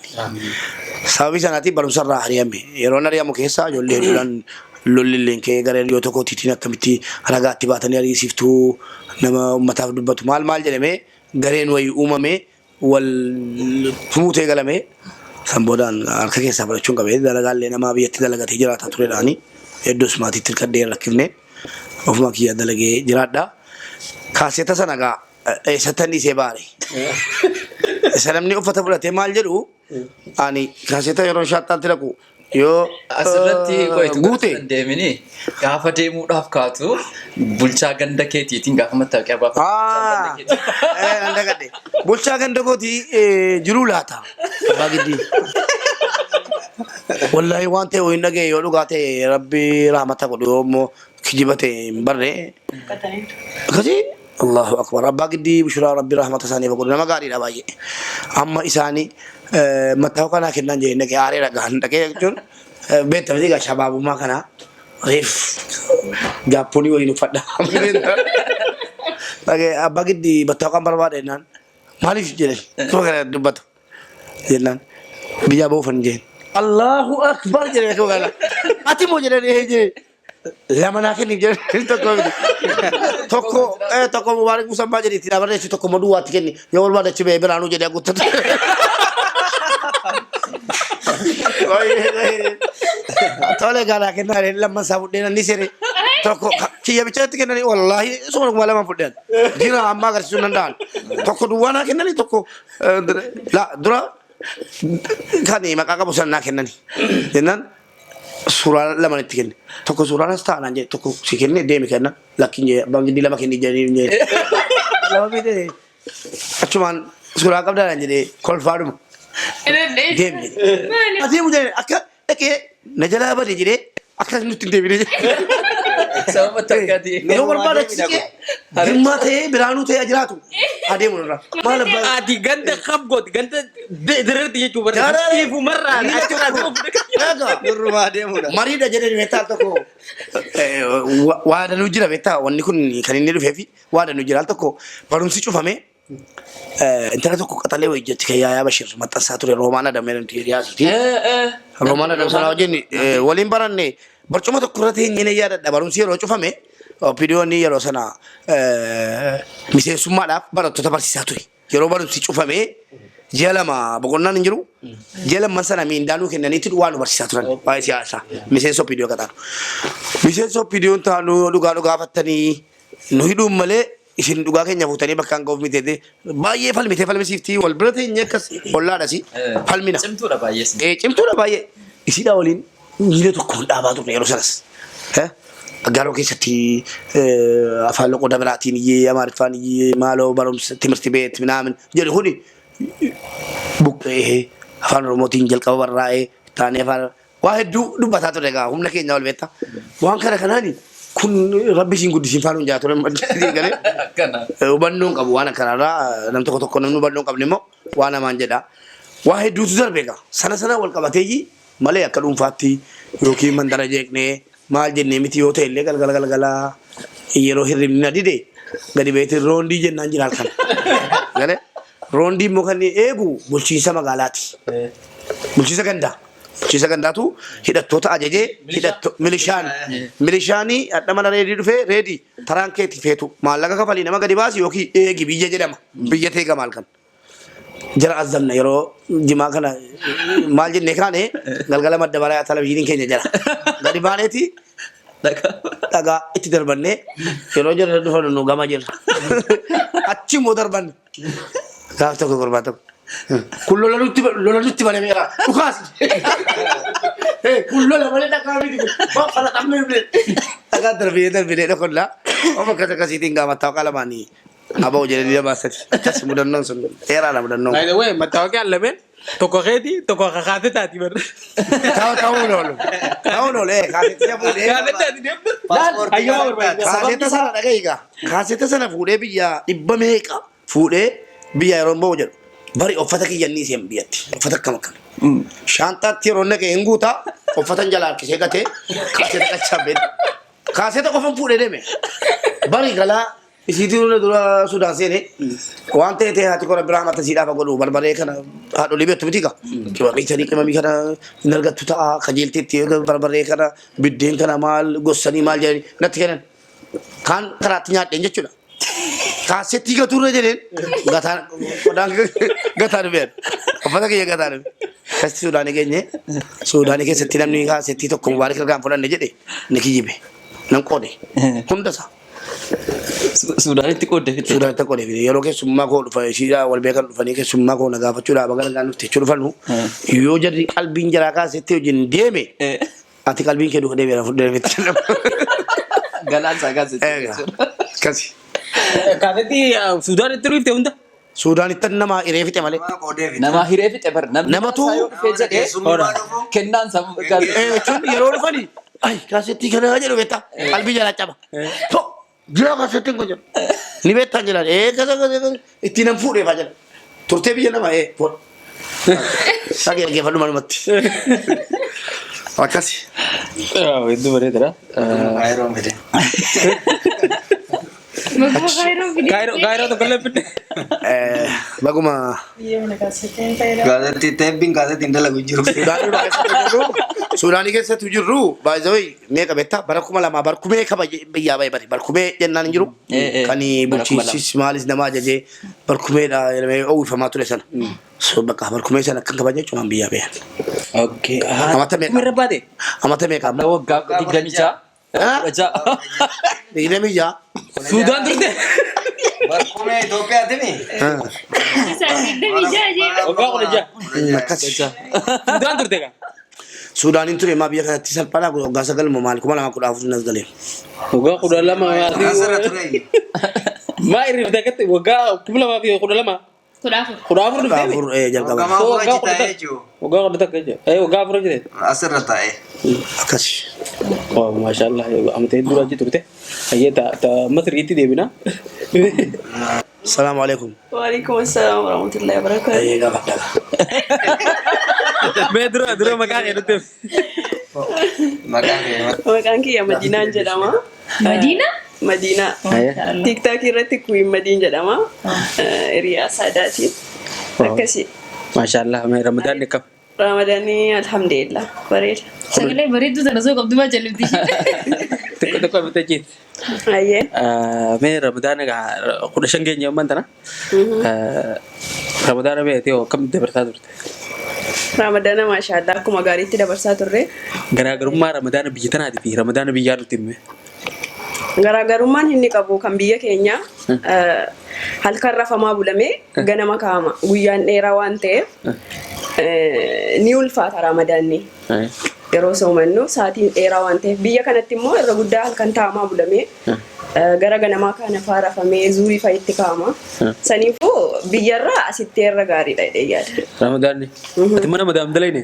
Sababii sanaatiin barumsarraa ari'ame. Yeroon ari'amu keessa ijoollee hedduudhaan lolli illee ka'ee gara hiriyoota kootiitiin akkamitti ragaatti baatanii ari'isiiftuu nama uummataaf dubbatu maal maal jedhamee gareen wayii uumame wal tumuutee galame. San boodaan harka keessaa fudhachuun qabee dalagaallee nama biyyatti dalagatee jiraataa turedhaani. Hedduus maatiitti hirkadhee hin rakkifne. Ofuma kiyya dalagee jiraadha. Kaaseeta sana gaa eessattan dhiisee baare. Isa namni uffata fudhatee maal jedhu ani kaaseeta yeroo shaaxxaatti dhaqu yoo Asirratti qo'itu guute. Hin deemini gaafa deemuudhaaf kaatu bulchaa ganda keetiitiin gaafa mattaaqiyaa baafatu. Ah, nan dagadhe. Bulchaa ganda kootii jiruu laata? Abbaa giddii. Wallaahi waan ta'e hin dhagaye yoo dhugaa ta'e rabbi rahmata godhu yoo immoo kijiba ta'e hin barre. Akkasii Allahu akbar. Abbaa giddii bishuraa rabbi rahmata isaaniif godhu nama gaariidha baay'ee. Amma isaanii mattaawoqa kanaa kennaan jedhee dhaqee aaree dhagaan dhaqee jechuun beekta miti egaa shabaabummaa kanaa reef jaappoonii waliin uffadha. Dhaqee abbaa giddii mattaawoqaan barbaada jennaan maaliif jedhan suma kana dubbatu jennaan biyyaa ba'uufan jeen. Allahu akbar jedhee kana ati moo jedhan ee jedhe. Lama naa kenniif jedhanii tokko miti. Tokko tokko Mubaarak Musammaa jedhi itti naa barreessi tokko immoo duwwaatti kenni. Yoo barbaade achi ba'ee biraanuu jedhee guuttatu. Tole garaa kennaa jedhee lamman isaa fudhee nan ni seene. Tokko kiyya bichaatti kennanii wallaahi suma kuma lama fudheen. Jira ammaa agarsiisuu hin danda'an. Tokko duwwaa naa kennanii tokko la dura kan maqaa qabu san naa kennani. Jennaan suuraa lama itti kenne. Tokko suuraan as ta'a naan jedhe tokko si kenne deemi kenna lakkiin jedhe abbaan giddii lama kenni jedhanii jedhe. Lama fide achumaan suuraa qabdaa naan jedhe kolfaadhuma deemi jedhe. Adeemu jedhe akka dhaqee na jalaa bade jedhee akka nutti hin deebine jedhe. Sababa takkaati. Yoo barbaade achi siqee Jimmaa ta'ee Biraanuu ta'ee jiraatu adeemu irra. Maal abbaa Ati ganda kam gooti ganda dirreetti jechuu bara. Jaarraa- Ifumarraa achirraa Egaa. Durrumaa deemuudha. Mariidha jedhani beektaa al tokko waadanuu jira beektaa wanni kun kan inni dhufee fi waadanuu jira al tokko barumsi cufame intala tokko qaxalee wayii jetti kan Yaayaa Bashir maxxansaa ture Roomaan Adam jedhamti hiriyaasiiti. Roomaan Adam sana wajjin waliin baranne barcuma tokko irra teenyee ni yaadadha barumsi yeroo cufame OPDO'n yeroo sana miseensummaadhaaf barattoota barsiisaa ture. Yeroo barumsi cufame ji'a 2 boqonnaan hin jiru. Ji'a lamman sana miindaa nuu kennaniitti waa nu barsiisaa turan waa'ee siyaasaa miseensa OPDO akka taanu. Miseensa OPDO'n taanu dhugaa nu gaafattanii nu hidhuun malee isin dhugaa keenya fuutanii bakkaan ga'uuf miti jettee baay'ee falmitee falmisiiftii wal bira teenyee akkas ollaadhasi falmina. Cimtuudha baay'ees. Cimtuudha baay'ee. Isiidhaa waliin miila tokkoon dhaabaa turre yeroo sanas. Aggaaroo keessatti afaan loqoda biraatiin iyyee Amaariffaan iyyee maaloo barumsa timirti beet minaamin jedhu kuni buqqa'ee afaan Oromootiin jalqaba barraa'ee taanee afaan waa hedduu dubbataa ture egaa humna keenya ol beekta. Waan kana kanaani kun rabbi siin guddisiin faanuun jaa ture galee. Akkana. Hubannoon qabu waan akkanarraa nam tokko tokko namni hubannoo hin qabne immoo waan hamaan jedha. Waa hedduutu darbe egaa sana sana wal qabateeyyi malee akka dhuunfaatti yookiin mandara jeeqnee maal jennee miti yoo ta'e illee galgala galgala yeroo hirribni na dide gadi beetiin roondii jennaan jira halkan. Galee roondii immoo kan eegu bulchiinsa magaalaati. Bulchiinsa gandaa. Bulchiinsa gandaatu hidhattoota ajajee hidhatto milishaan milishaanii hadha mana reedii dhufee reedii taraan keetti feetu maallaqa kafalii nama gadi baasi yookiin eegi biyya jedhama biyya teegama halkan. Jara azzamna yeroo jimaa kana maal jennee kaane galgala madda baraa televizyiiniin keenya jala gadi baaneeti dhagaa itti darbannee yeroo jarri dhufan nu gama jirra. Achi immoo darbanne. Gaaf tokko gurbaa tokko. Kun lola nutti lola nutti banameera. Dhukaas. Kun lola malee dhagaa miti kun. Waan falaxamne dhagaa darbinee darbinee dhokonnaa. Oma akkas akkasiitiin gaamataa qalamaanii. Aboo jedhanii nama baasati. Akkas mudannoon sun dheeraadha mudannoon. By the way, mattaawoqiyaan lameen Tokko keeti tokko kakaate taati bar. Ta'uun oolu. Ta'uun oolu kaasetti fuudhee. Kaasetti ati deemtu. Paaspoortii Hayyama barbaachisa. Kaasetta sana dhagahi egaa. Kaasetta sana fuudhee biyya dhibba meeqa fuudhee biyya yeroo bahu jedhu. Bari uffata kiyya inni isheen biyyatti. Uffata akkam akkam. Shaantaatti yeroo naqe hin guutaa uffata jala harkisee gatee kaasetta qachaa beektu. Kaasetta qofan fuudhee deeme. Bari galaa isiitii nuna dura Sudaan seene waan ta'e ta'e haati kora biraa mata siidhaaf godhu barbaree kana haadholii beektu miti gaa. Qimamii sanii qimamii kana hin argattu ta'a kajeelteetti barbaree kana biddeen kana maal gossanii maal jedhanii natti kennan. Kaan karaatti nyaadheen jechuudha. Kaasettii gatuurra jedheen gataan qodaan gataan dhufeen uffata kiyya gataan dhufe. Akkasitti Suudaanii geenye Suudaanii keessatti namni kaasettii tokko Mubaarik irraa hin fudhanne jedhe ni kijibe. Nan qoode hunda isaa. Suudaanitti qoodde fitte. Suudaanitti qoode fide yeroo keessummaa koo dhufa ishiidhaa wal beekan dhufanii keessummaa koo na gaafachuudhaaf baga nagaan dhufte jechuu dhufanu yoo jarri qalbiin jaraa kaasetti wajjin deeme ati qalbiin kee duuka deebi'eera fudhee fitte. Galaan isaa kaasetti. Egaa akkasi. Kaasetti Suudaanitti dhufte hunda. Suudaanitti nama hiree fixe malee. Nama qoodee fite. Nama hiree fixe bar. Namni Namatu- isaa yoo dhufee jedhee Keessummaa dhufu. kennaan isaa Eh, jechuun yeroo dhufanii ay kaasettii kana jedhu beektaa qalbii jalaa caba. To jira kaasettiin kun jedhu. Ni beektaa jedhan ee kasa kasa kasa ittiin nan fuudhee faa jedha. Turtee biyya nama ee fuudh. Dhagee dhaggeeffadhu manumatti. Akkasi. Hedduu bareedaadha. Kaayiroon fide. Maqaa Kaayiroo fide. Kaayiroo tokko illee fidde. Eh, Baguma Gaazetti teebbiin gaazetti hin dalagu jiru. Suudaanii keessatti jirru Suudaanii keessatti jirru by the way meeqa beektaa bara 2000 barkumee kaba biyyaa bahe bari barkumee jennaan hin jiru. Eh, eh. Kan Bara 2000. bulchiinsis maalis nama ajajee barkumeedha jedhamee uwwifamaa ture sana. So bakka barkumee sana akkan kabaja jechuun biyyaa bahe. Okay. Amata meeqa? Kumirra baate. Amata meeqa amma? Waggaa 26. Ah? 16. 26. Suudaan turte. Barkumee Itoophiyaatimi. Isaan 26 jee. Waggaa 16. Akkas. Suudaan turte kaa. Suudaaniin ture maa biyya kanatti salphaadha waggaa 9 moo maal 2014 nas galee. Waggaa 12. Asirra ture. Maa irrifte akkatti waggaa 2012. 14. 14 Kudha dhuftee. afur jalqaba. Waggaa afur Waggaa achi kudha taa'ee takka. jechuudha. Waggaa 11 jechuudha. Waggaa 4 achi ta'e. Asirra taa'ee. Akkas. Waaw maashaallah amtee dura achi turte. Hayyee ta Masriitti deebina. Salaamu alaikum. Waalaikum assalam warahmatullahi wabarakatuh. Gaafadha. Mee dura dura maqaa kee nutti himi. Maqaan kee Maqaan kiyya Madiinaan jedhama. Madiina? Madiinaa. TikTok irratti Queen Madiin jedhama. Hiriyaa Saadaati. Akkasi. Maashaallah mee Ramadaan akkam? Ramadaanii alhamdulillah bareeda. Sagalee bareedduu sana osoo qabdu maa jalifti ishee. Xiqqoo xiqqoo bitee jiiti. Ayyee. Mee Ramadaan egaa 15 keenya ammaan tana. Ramadaana mee ta'e akkam dabarsaa turte? Ramadaana maashaallah akkuma gaariitti dabarsaa turre. Garaagarummaa Ramadaana biyya tanaatii fi Ramadaana biyyaa nutti himi. Garaagarummaan inni qabu kan biyya keenya halkan rafamaa bulamee ganama kaa'ama. Guyyaan dheeraa waan ta'eef ni ulfaata Ramadaanni. Yeroo soomannu sa'aatiin dheeraa waan ta'eef biyya kanatti immoo irra guddaa halkan taa'amaa bulamee gara ganamaa kana faa rafamee zuurii fa'a itti kaa'ama. Saniifuu biyyarraa asitti irra gaariidha jedhee yaada. Ramadaanni. Ati mana madaam dalayne?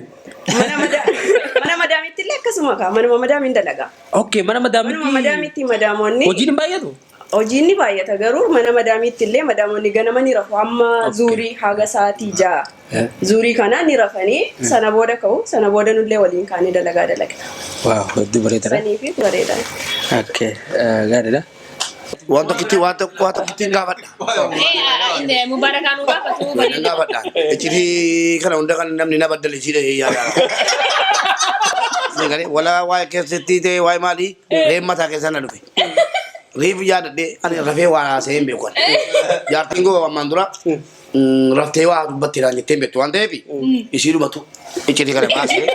Mana madaamitti illee akkasuma ka'a. Manuma madaamiin dalagaa. Okay, mana madaamitti. Manuma madaamitti madaamonni. Hojiin hin baay'atu? Hojiin ni baay'ata garuu mana madaamitti illee madaamonni ganama ni rafu hamma zuurii haga sa'aatii 6. Zuurii kana ni rafanii sana booda ka'u sana booda nullee waliin kaanii dalagaa dalagna. Waaw hedduu bareedaadha. Saniifi bareeda. Okay, gaariidha. Waan tokkitti waan tokko waan tokkitti hin gaafadha. Mubaarakaan nu gaafatu Nan bareeda. gaafadha. Iccitii kana hunda kan namni na baddale isiidha yaada. Wala waa'ee keessatti ta'e waa'ee maalii reef mataa keessa na dhufe. Reef yaadadhee ani rafee waa haasa'ee hin beeku. Jaartiin koo ammaan dura raftee waa dubbatti naan jettee hin beektu waan ta'eef isii dhumatu iccitii kana baasee.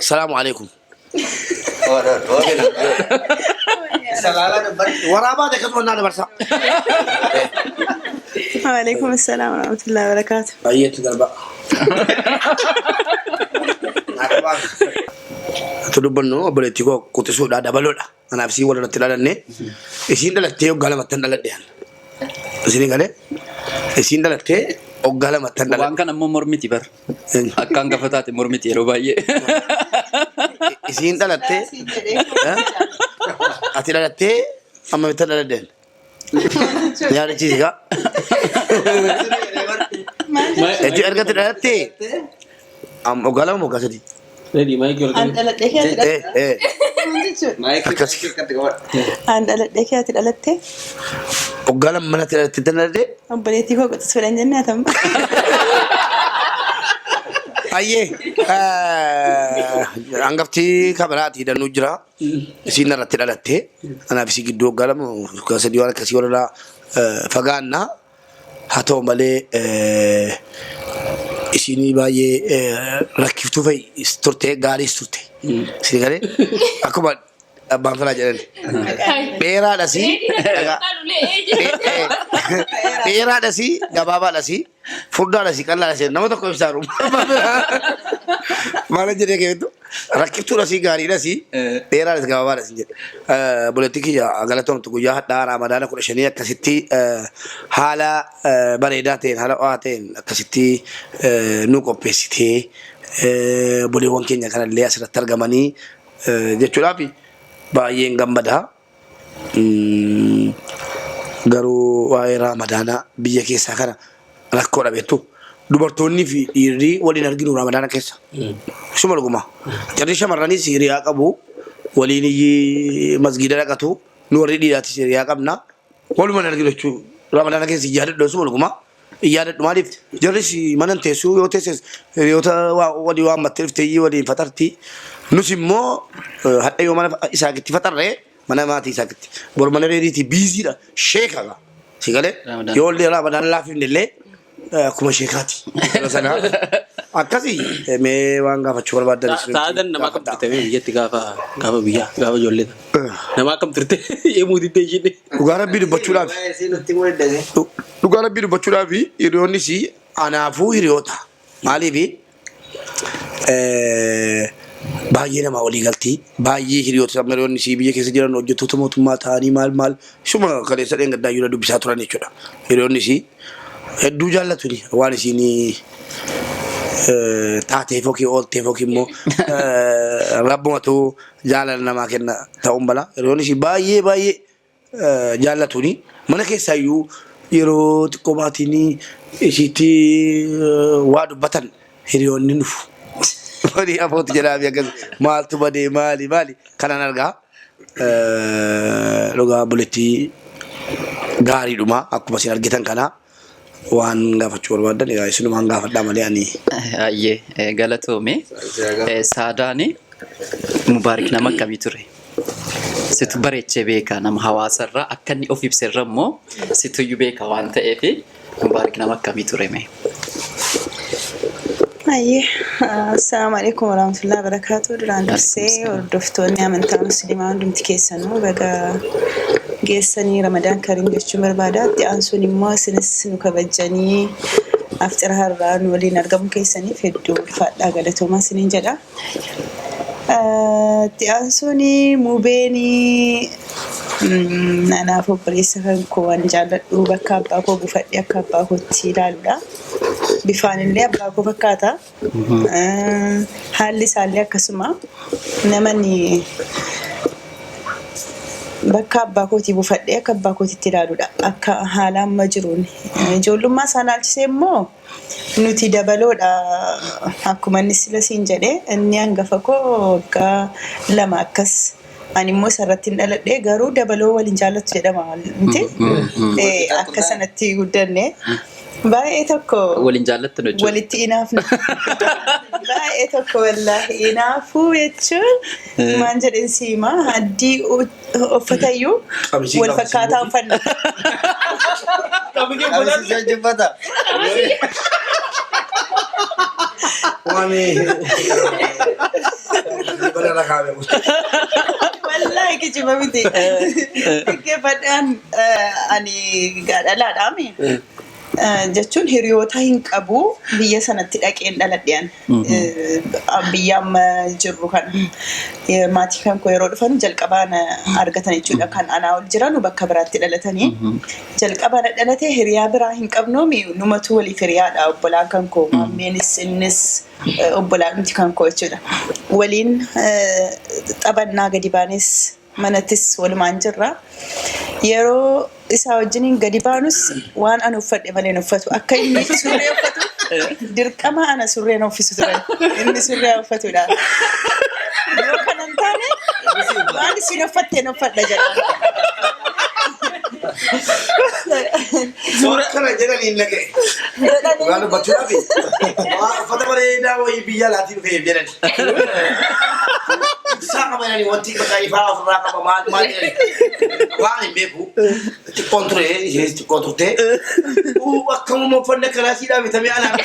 Salaamu alaikum. Salaala dubbatti. Waraabaa ta'e akkasuma naa dabarsa. Waalaikum assalam warahmatullahi wabarakatuh. Baay'eetu darba. Ati dubbannu obboleettii koo quxisuudha dabaloodha. Kanaaf isiin wal irratti dhalanne isiin dhalattee waggaa lamatti hin dhaladhe. Isin galee isiin dhalattee Waggaa lama tan Waan dhaladhe. kana immoo mormiti bara. Akka hangafa taate mormiti yeroo baay'ee. Isiin dhalattee ati dhalattee amma bitta dhaladdeen. Yaadachiisi kaa. Jechuun erga ati dhalattee amma waggaa 2 waggaa 3. Ready maayikii ol An qabi. dhaladhee kee ati Eh eh. dhalatte. Akkas. An dhaladhee kee ati dhalatte. Waggaa 2 manatti dhalattee tan dhalattee. Obboleettii koo qotus fedhan jennee atamma. Ayyee hangafti kabiraati hidhannuu jira. Isiin irratti dhalattee anaaf isii gidduu waggaa 2 waggaa 3 waan akkasii walirraa fagaanna. Haa ta'u malee isiin baay'ee rakkiftuu fa'i turte gaariis turte. Isin galee akkuma abbaan firaa jedhan dheeraadhasi dheeraadhasi gabaabaadhasi furdaadhasi qal'aadhasi nama tokko ibsaaru. Maal jedhee keewwattu rakkiftuudhasi gaariidhasi dheeraadhasi gabaabaadhasi jedhe. Buletti kiyya galatoomtu guyyaa hadhaa Raamadaana 15 akkasitti haala bareedaa ta'een haala ho'aa ta'een akkasitti nu qopheessitee buleewwan keenya kanallee asirratti argamanii jechuudhaaf baay'een gammada. Garuu waa'ee Raamadaanaa biyya keessaa kana rakkoodha beektu. Dubartoonni fi dhiirri waliin arginu Raamadaana keessa. Isuma dhuguma. Jarri shamarranis hiriyaa qabu. Waliin iyyi masgiida dhaqatu. Nu warri dhiiraatis hiriyaa qabna. Waluma hin arginu jechuudha. Raamadaana keessa yaadadhu isuma dhuguma. Yaadadhu maaliif jarris mana hin teessu yoo teesses hiriyoota walii waammattee dhuftee waliin faxarti. Nus immoo hadha yoo mana isaakitti faxarree mana maatii isaakitti. Bor mana reediitii biiziidha. Sheeka gaa. Si galee Ramadaan. yoo illee Ramadaan laafifne illee akkuma sheekaati. Yeroo sana akkasi mee waan gaafachuu barbaaddan isin Sa'aadan nama akkam gaafadhaa. turte mee biyyatti gaafa gaafa biyyaa gaafa ijoollee tana. Nama akkam turte yemmuu diddee ishiin. Dhugaa rabbii dubbachuudhaaf Waa'ee isii nutti himuu danda'e. Dhugaa rabbii dubbachuudhaaf hiriyoonnis anaafuu hiriyoota. Maaliif baay'ee namaa walii galti. Baay'ee hiriyoota hiriyoonni isii biyya keessa jiran hojjettoota mootummaa ta'anii maal maal isuma kaleessa dheengaddaa iyyuu na dubbisaa turan jechuudha. Hiriyoonni isii hedduu jaallatuni waan isiin taateef yookiin oolteef yookiin immoo rabbumatu jaalala namaa kenna ta'uun bala. Hiriyoonni isii baay'ee baay'ee jaallatuni. Mana keessaa iyyuu yeroo xiqqoo maatiin ishiitti waa dubbatan hiriyoonni dhufu. Walii afooti jedhaa fi akkas maaltu badee maali maali kanan argaa. Dhugaa obboleettii gaariidhuma akkuma isin argitan kana waan gaafachuu barbaaddan egaa isinumaan gaafadhaa malee ani. Ayyee galatoomi. Saadaani Mubaarik nama akkamii ture? Situ bareechee beeka nama hawaasarraa akka inni of ibserra immoo situyyuu beeka waan ta'eef Mubaarik nama akkamii ture mee? Ayyee, assalaamu alaikum warahmatullahi wabarakatuh. Duraan dursee hordoftoonni amantaa musliimaa hundumti keessanuu baga geessanii Ramadaan Kariim jechuun barbaada. Itti aansuun immoo isinis nu kabajjanii afxira har'aa nu waliin argamuu keessaniif hedduu ulfaadhaa galatoomaa isiniin jedha. Itti aansuun mubeen anaaf obboleessa kan koo waan jaalladhu bakka abbaa koo buufadhee akka abbaa kootti ilaaludha. Bifaan illee abbaa koo fakkaata. Haalli isaallee akkasuma namani bakka abbaa kootii buufadhee akka abbaa kootitti ilaaludha. Akka haala amma jiruun. Ijoollummaa isaa ilaalchisee immoo nuti dabaloodha akkuma inni sila siin jedhe inni hangafa koo waggaa 2 akkas ani immoo isarratti hin dhaladhe garuu dabaloo waliin jaallattu jedhama miti akka sanatti guddanne baay'ee tokko Waliin jaallattu jechuudha. walitti inaafna baay'ee tokko wallaahi inaafuu jechuun maan jedhen siima haddii uffatayyuu Qamisii wal fakkaataa uffanna. Qamisii ishee jibbata. Waan bala rakaame. Wallaahi kijiba miti. Dhaggeeffadhaan ani gaadhalaadhaami. Jechuun hiriyoota hin qabu, biyya sanatti dhaqeen dhaladhean. Biyya amma jirru kana. Maatii kan koo yeroo dhufan jalqabaa na argatan jechuudha. Kan anaa ol jiran bakka biraatti dhalatanii. Jalqabaa na dhalate, hiriyaa biraa hin qabnoomi, numatu waliif hiriyaadha obbolaan kan koo. Maammeenis innis obbolaan miti kan koo jechuudha. Waliin taphannaa, gadi baanes manattis walumaan jirra. Yeroo isaa wajjiniin gadi baanus waan ani uffadhe malee hin uffatu. Akka inni surree uffatu dirqama ana surreen uffisu turan. Inni surree uffatudha. Yoo kana hin taane waan isin uffatte hin uffadha jedha. Suura kana jedhanii hin dhaga'e. Dhugaa dubbachuudhaaf waan uffata bareedaa wayii biyya alaatii dhufee jedhani. Ibsaa qaba jedhani, wanti bakka ifaa ofirraa qaba maal maal jedhani. Waan hin beeku. Xiqqoon ture, isheenis xiqqoo turte. Uu, akkamuma uffanni akkanaa siidhaa bitamee anaan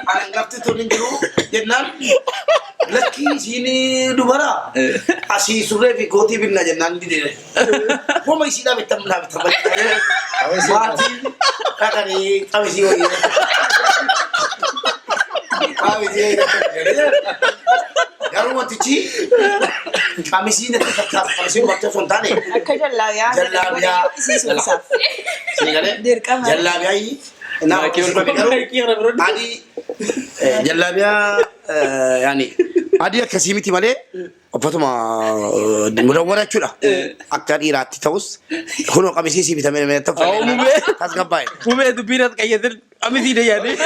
anaan gafti tun hin jiru jennaan, lakkii isiin dubara asii surree fi kootii binna jennaan didee. Homa isiidhaa bittam naa bittam malee. Maatiin dhaqanii qamisii wayii. Qamisii wayii. Garuu wantichi qamisii natti fakkaata. Qamisii dubartii osoo hin taane Akka jallaabiyaa. Jallaabiyaa. Isiisuun isaaf. Sii galee? Dirqama. Jallaabiyaa naa garuu adii jallaabiyaa yaani adii akkasii miti malee uffatuma mudawwara jechuudha. Akka dhiiraatti ta'us kunoo qamisii sii bitamee namni Haa, mubee. tasgabbaa'e. Mubee dubbiin as qayyatin qamisii dayyaadee.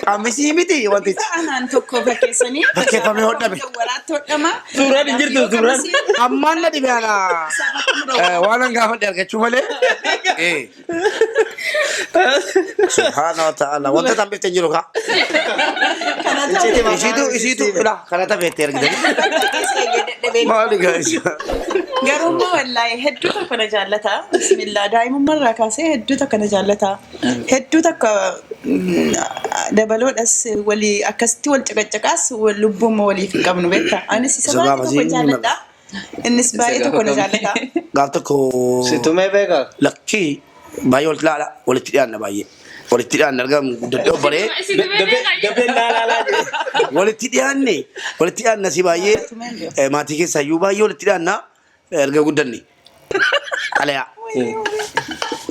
Qamisii miti wantichi. Anaan tokko fakkeessanii. Fakkeeffamee hodhame. Waraatti hodhama. Suuraan hin jirtu, suuraan. Ammaan na dhibe ana waan an gaafadhe argachuu malee. Subhaana wa ta'ala, wanta tan bifte hin jiru kaa. Isiitu isiitu ila kana tafeette argitanii. Maali guys? Garuu immoo wallaahi hedduu tokko na jaallata. Bismillah, daa'imummaa irraa kaasee hedduu tokko na jaallata. Hedduu tokko dabaloodhas walii akkasitti wal caqacaqaas wal lubbuumma waliif hin qabnu beektaa. Anis isa Isa baay'ee gaafa tokko siin jaalladha. Innis baay'ee tokko na jaallata. Gaaf tokko Si tumee beekaa? Lakkii, baay'ee walitti laala, walitti dhiyaanna, baay'ee. Walitti dhiyaanna argamu guddadhee obbaree Dabeen laalaalaa jedhe. Walitti dhiyaanne, walitti dhiyaanna si baay'ee maatii keessaa iyyuu baay'ee walitti dhiyaanna erga guddanne. Xalayaa.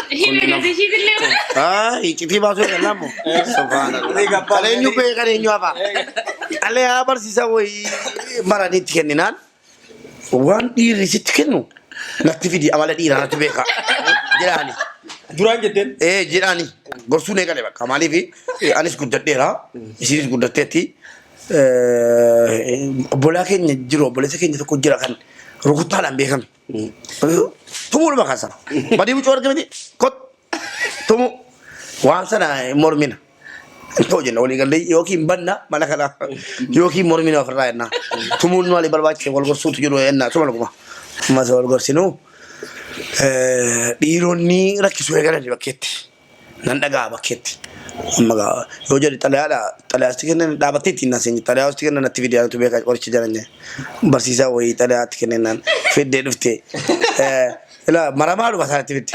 Hime gadi ishiitillee mana. Ah, iccitii baasuu eegallaa immoo. Subhaanallah. Kan eenyu beeka, kan eenyu hafa. Xalayaa barsiisaa wayii maranii itti kenninaan, waan dhiirri sitti kennu natti fidi, amala dhiiraa natti beeka jedhaani. Duraan jetteen. Ee jedhaani gorsuun eegale bakka, maaliif anis guddadheera, isinis guddatteetti. Obbolaa keenya jiru, obboleessa keenya tokko jira kan rukuttaadhaan beekame. Tumuudhuma kaasa. Badii mucoo argamiti kot tumu waan sana mormina. Ta'u jenna walii gallee, yookiin banna mana kana yookiin mormina ofirraa jenna. Tumuun maali barbaachise, wal gorsuutu jiru jenna suma lukuma. Ammas wal gorsinu dhiironni rakkisuu eegalan bakkeetti. Nan dhagaa bakkeetti. Amma gaa yoo jedhe xalayaadha, xalayaasti kennan dhaabattee ittiin naan seenye, xalayaasti kennan natti fidee, anatu beekaa qoricha jedhan jedhe. Barsiisaa wayii xalayaatti kennennaan fiddee dhufte. Ilaa maramaa dhuma isaanitti fidde.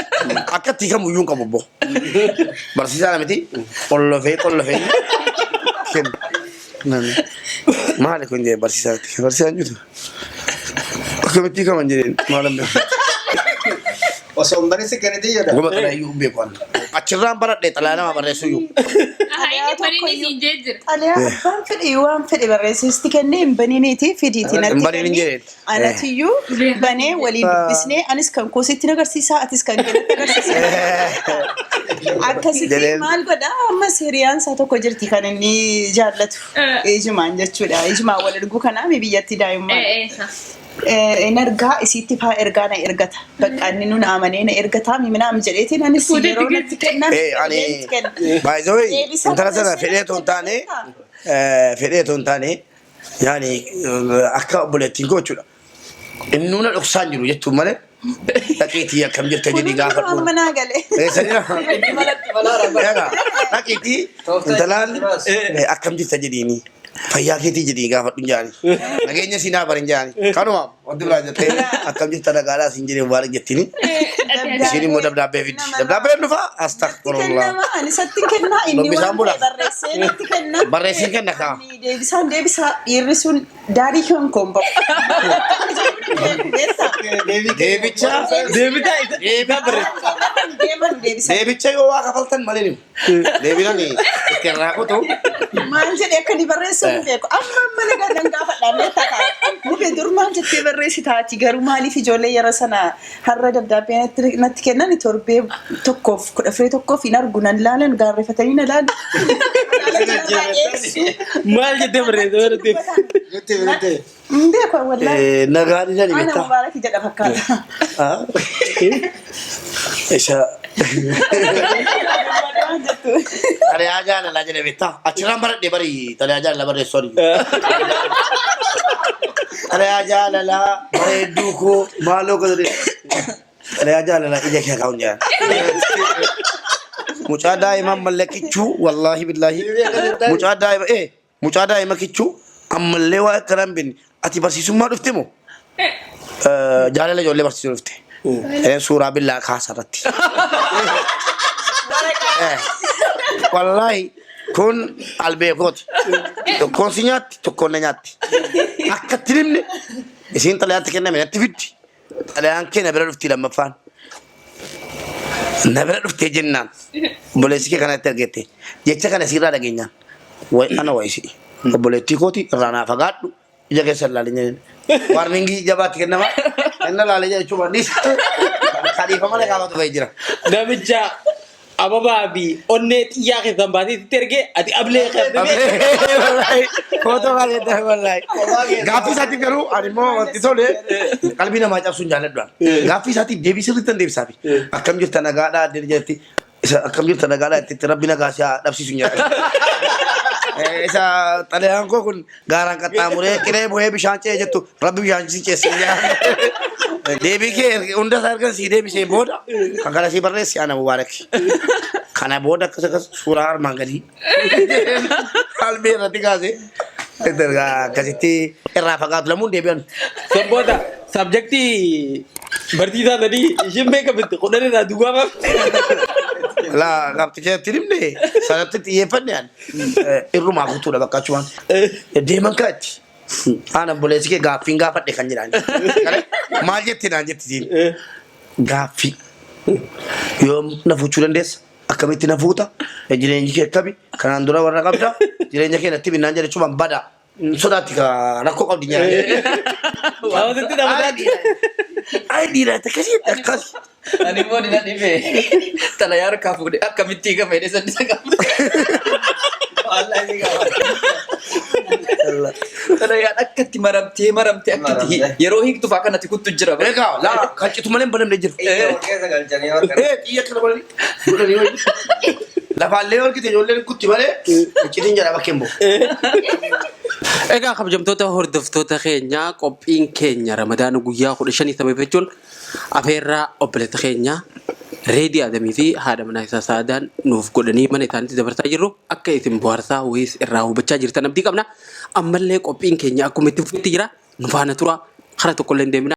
Akka itti hiikamu iyyuu hin qabu obbo. Barsiisaa miti qollofee qollofee kenna. Maali kun jedhe barsiisaatti. Barsiisaan jiru. Akkamitti hiikaman jedheen maalan beeku. Osoo hin barin si kennite jedha. Goma xalayaa iyyuu hin beeku anna. Achirraan baradhe xalayaa nama barreessuu iyyuu. Inni banini siin jee jira. Xalayaa abbaan fedhe waan fedhe barreessisti kennee hin baniniiti fidiiti natti Hin baniin hin kenni. jedheen. Anatiyyuu banee waliin dubbisnee, anis kan koo sitti agarsiisaa, atis kan kee natti agarsiisa. Akkasitti Jedheen. maal godha, ammas hiriyaan isaa tokko jirti kan inni jaallatu. Ijumaan jechuudha. Ijumaan wal erguu kanaa biyyatti daa'imman. In ergaa isiitti faa ergaa na ergata. Bakka inni nun amanee na ergataa minaam jedheetiin anis Fuudhee yeroo natti kennan Eh, ani itti kenna. by the way Deebisa intala sana barreessee fedhee otoo hin taane, fedhee otoo hin taane, yaani akka obboleettiin koo jechuudha. Innuu na dhoksaan jiru jechuun malee, dhaqiitii akkam jirta jedhii Kun gaafadhu. amma naa gale. Eessanii dhaqiitii intalaan akkam jirta jedhiini. Fayyaa keetii jedhii gaafadhu hin jaani. Nageenya siin haa barin jaani. Kanuma wanti biraa jettee akkam jirta nagaadhaa siin jedhee Mubaarak jettini. Isiin immoo dabdaabbee fiddi. Dabdaabbeen dhufa astaghfirullah. Kennama ani isatti kennaa inni Dubbisaan waan bula. ta'e barreessee natti kenna. Barreessee kenna kaa. Ani deebisaan deebisaa dhiirri sun daarii kan koon ba'u. Deebicha Deebitaa isa deebicha Deeman deebisaa. deebicha yoo waa kafaltan malee ni. Deebinan itti irraa kutu. Maal jedhee akka inni barreessu hin beeku. Amma amma nagaa nan gaafadha illee ta'a. Mube dur maal jettee barreessitaati garuu maaliif ijoollee yeroo sana har'a dabdaabbee natti kennan torbee tokkoof 14 tokkoof hin argu nan laalan gaarreeffatanii na laalu. Maal jettee barreessite? Hin beeku wallaahi. Nagaan ni Ana beektaa. Mubaarak jedha fakkaata. Isa Waan jettu. xalayaa jaalalaa jedhe beektaa. Achirraan baradhee bari xalayaa jaalalaa barreessuu ani. Xalayaa jaalalaa bareedduu koo maaloo koo jedhe. Xalayaa jaalalaa ija kee kaa'uun jedhan. Mucaa daa'ima ammallee kichuu wallaahi billaahi. Mucaa daa'ima mucaa daa'ima kichuu ammallee waa akkanaa hin beekne ati barsiisummaa dhufte moo? Jaalala ijoollee barsiisuu dhufte. Suuraa billaa kaasa irratti. Wallaahi kun albeekooti. Tokkoon si nyaatti tokkoon na nyaatti. Akka itti himne isiin xalayaatti kenname natti fiddi. Xalayaan kee na bira dhufti lammaffaan. Na bira dhuftee jennaan obboleessi kee kanatti argette jecha kana siirraa dhageenyaan wayi ana wayi si'i. Obboleettii kooti irraa naa fagaadhu ija keessa ilaalin jedheen. Warningii jabaatti kennama. Inni ilaalee jechuun wanni kadhiifama na gaafatu fa'i jira. Namicha ababaa fi onnee xiyyaa keessaan baasee sitti ergee ati ablee qabdee. Wallaahi footoo baay'ee wallaahi. Gaaffii isaatiif garuu ani immoo wanti tole qalbii namaa cabsuun jaalladhu. Gaaffii isaatiif deebii sirriitti tan deebisaafi. Akkam jirta nagaadhaa addeen jetti. Isa akkam jirta nagaadhaa jetti rabbi nagaa si haa dhabsiisu hin jedhu. Isa xalayaan koo kun gaaraan qaxxaamuree qiree bu'ee bishaan ce'e jettu rabbi bishaan si ceesse hin jedhu. Deebii kee hunda isaa erga sii deebisee booda kan kana sii barreesse ana Mubaarak. Kana booda akkas akkas suuraa armaan gadii qalbii irratti kaasee akkasitti irraa fagaatu lamuun deebi'an. San booda subjectii barsiisaa sadii ishiin beekamte 10 irraa duwwaa baafte. Laa qabxicha himne sanatti xiyyeeffanne ani irrumaa kutuudha bakka achumaan. Deeman kaatti. Ana obboleessi kee gaaffiin gaafadhe kan jedhaan. Maal jetti naan jetti siin. Gaaffii. Yoom na fuuchuu dandeessa? Akkamitti na fuuta? Jireenyi kee akkami? Kanaan dura warra qabda? Jireenya kee natti binnaan jedhe jechuun bada. Sodaatti ka rakkoo qabdi nyaanne. Hawaasatti taphataa. Ay dhiira akkasii akkas. Ani immoo ni na dhibee xalayaa harkaa fuudhee akkamitti hiikama jedhee san isa gaafate. Wallaahi gaafate. Xalayaan akkatti maramtee maramtee akkatti yeroo hiiktu fa'aa kanatti kuttu jira. Egaa laa kan citu malee hin banamne jiru. Iyya ol keessa galchanii warra Xiyya akkana godhanii godhanii wayii. Lafaallee argite ijoolleen kutti malee iccitiin jedha bakkeen bu'u. Egaa kabajamtoota hordoftoota keenyaa qophiin keenya Ramadaana guyyaa 15 sababeeffachuun afeerraa obboleessa keenya Reedii Adamii fi haadha manaa isaa Saadaan nuuf godhanii mana isaaniitti dabarsaa jirru akka isin bohaarsaa wayiis irraa hubachaa jirtan abdii qabna. Ammallee qophiin keenya akkuma itti fufetti jira. Nu faana tura. Kara tokkollee hin deemina.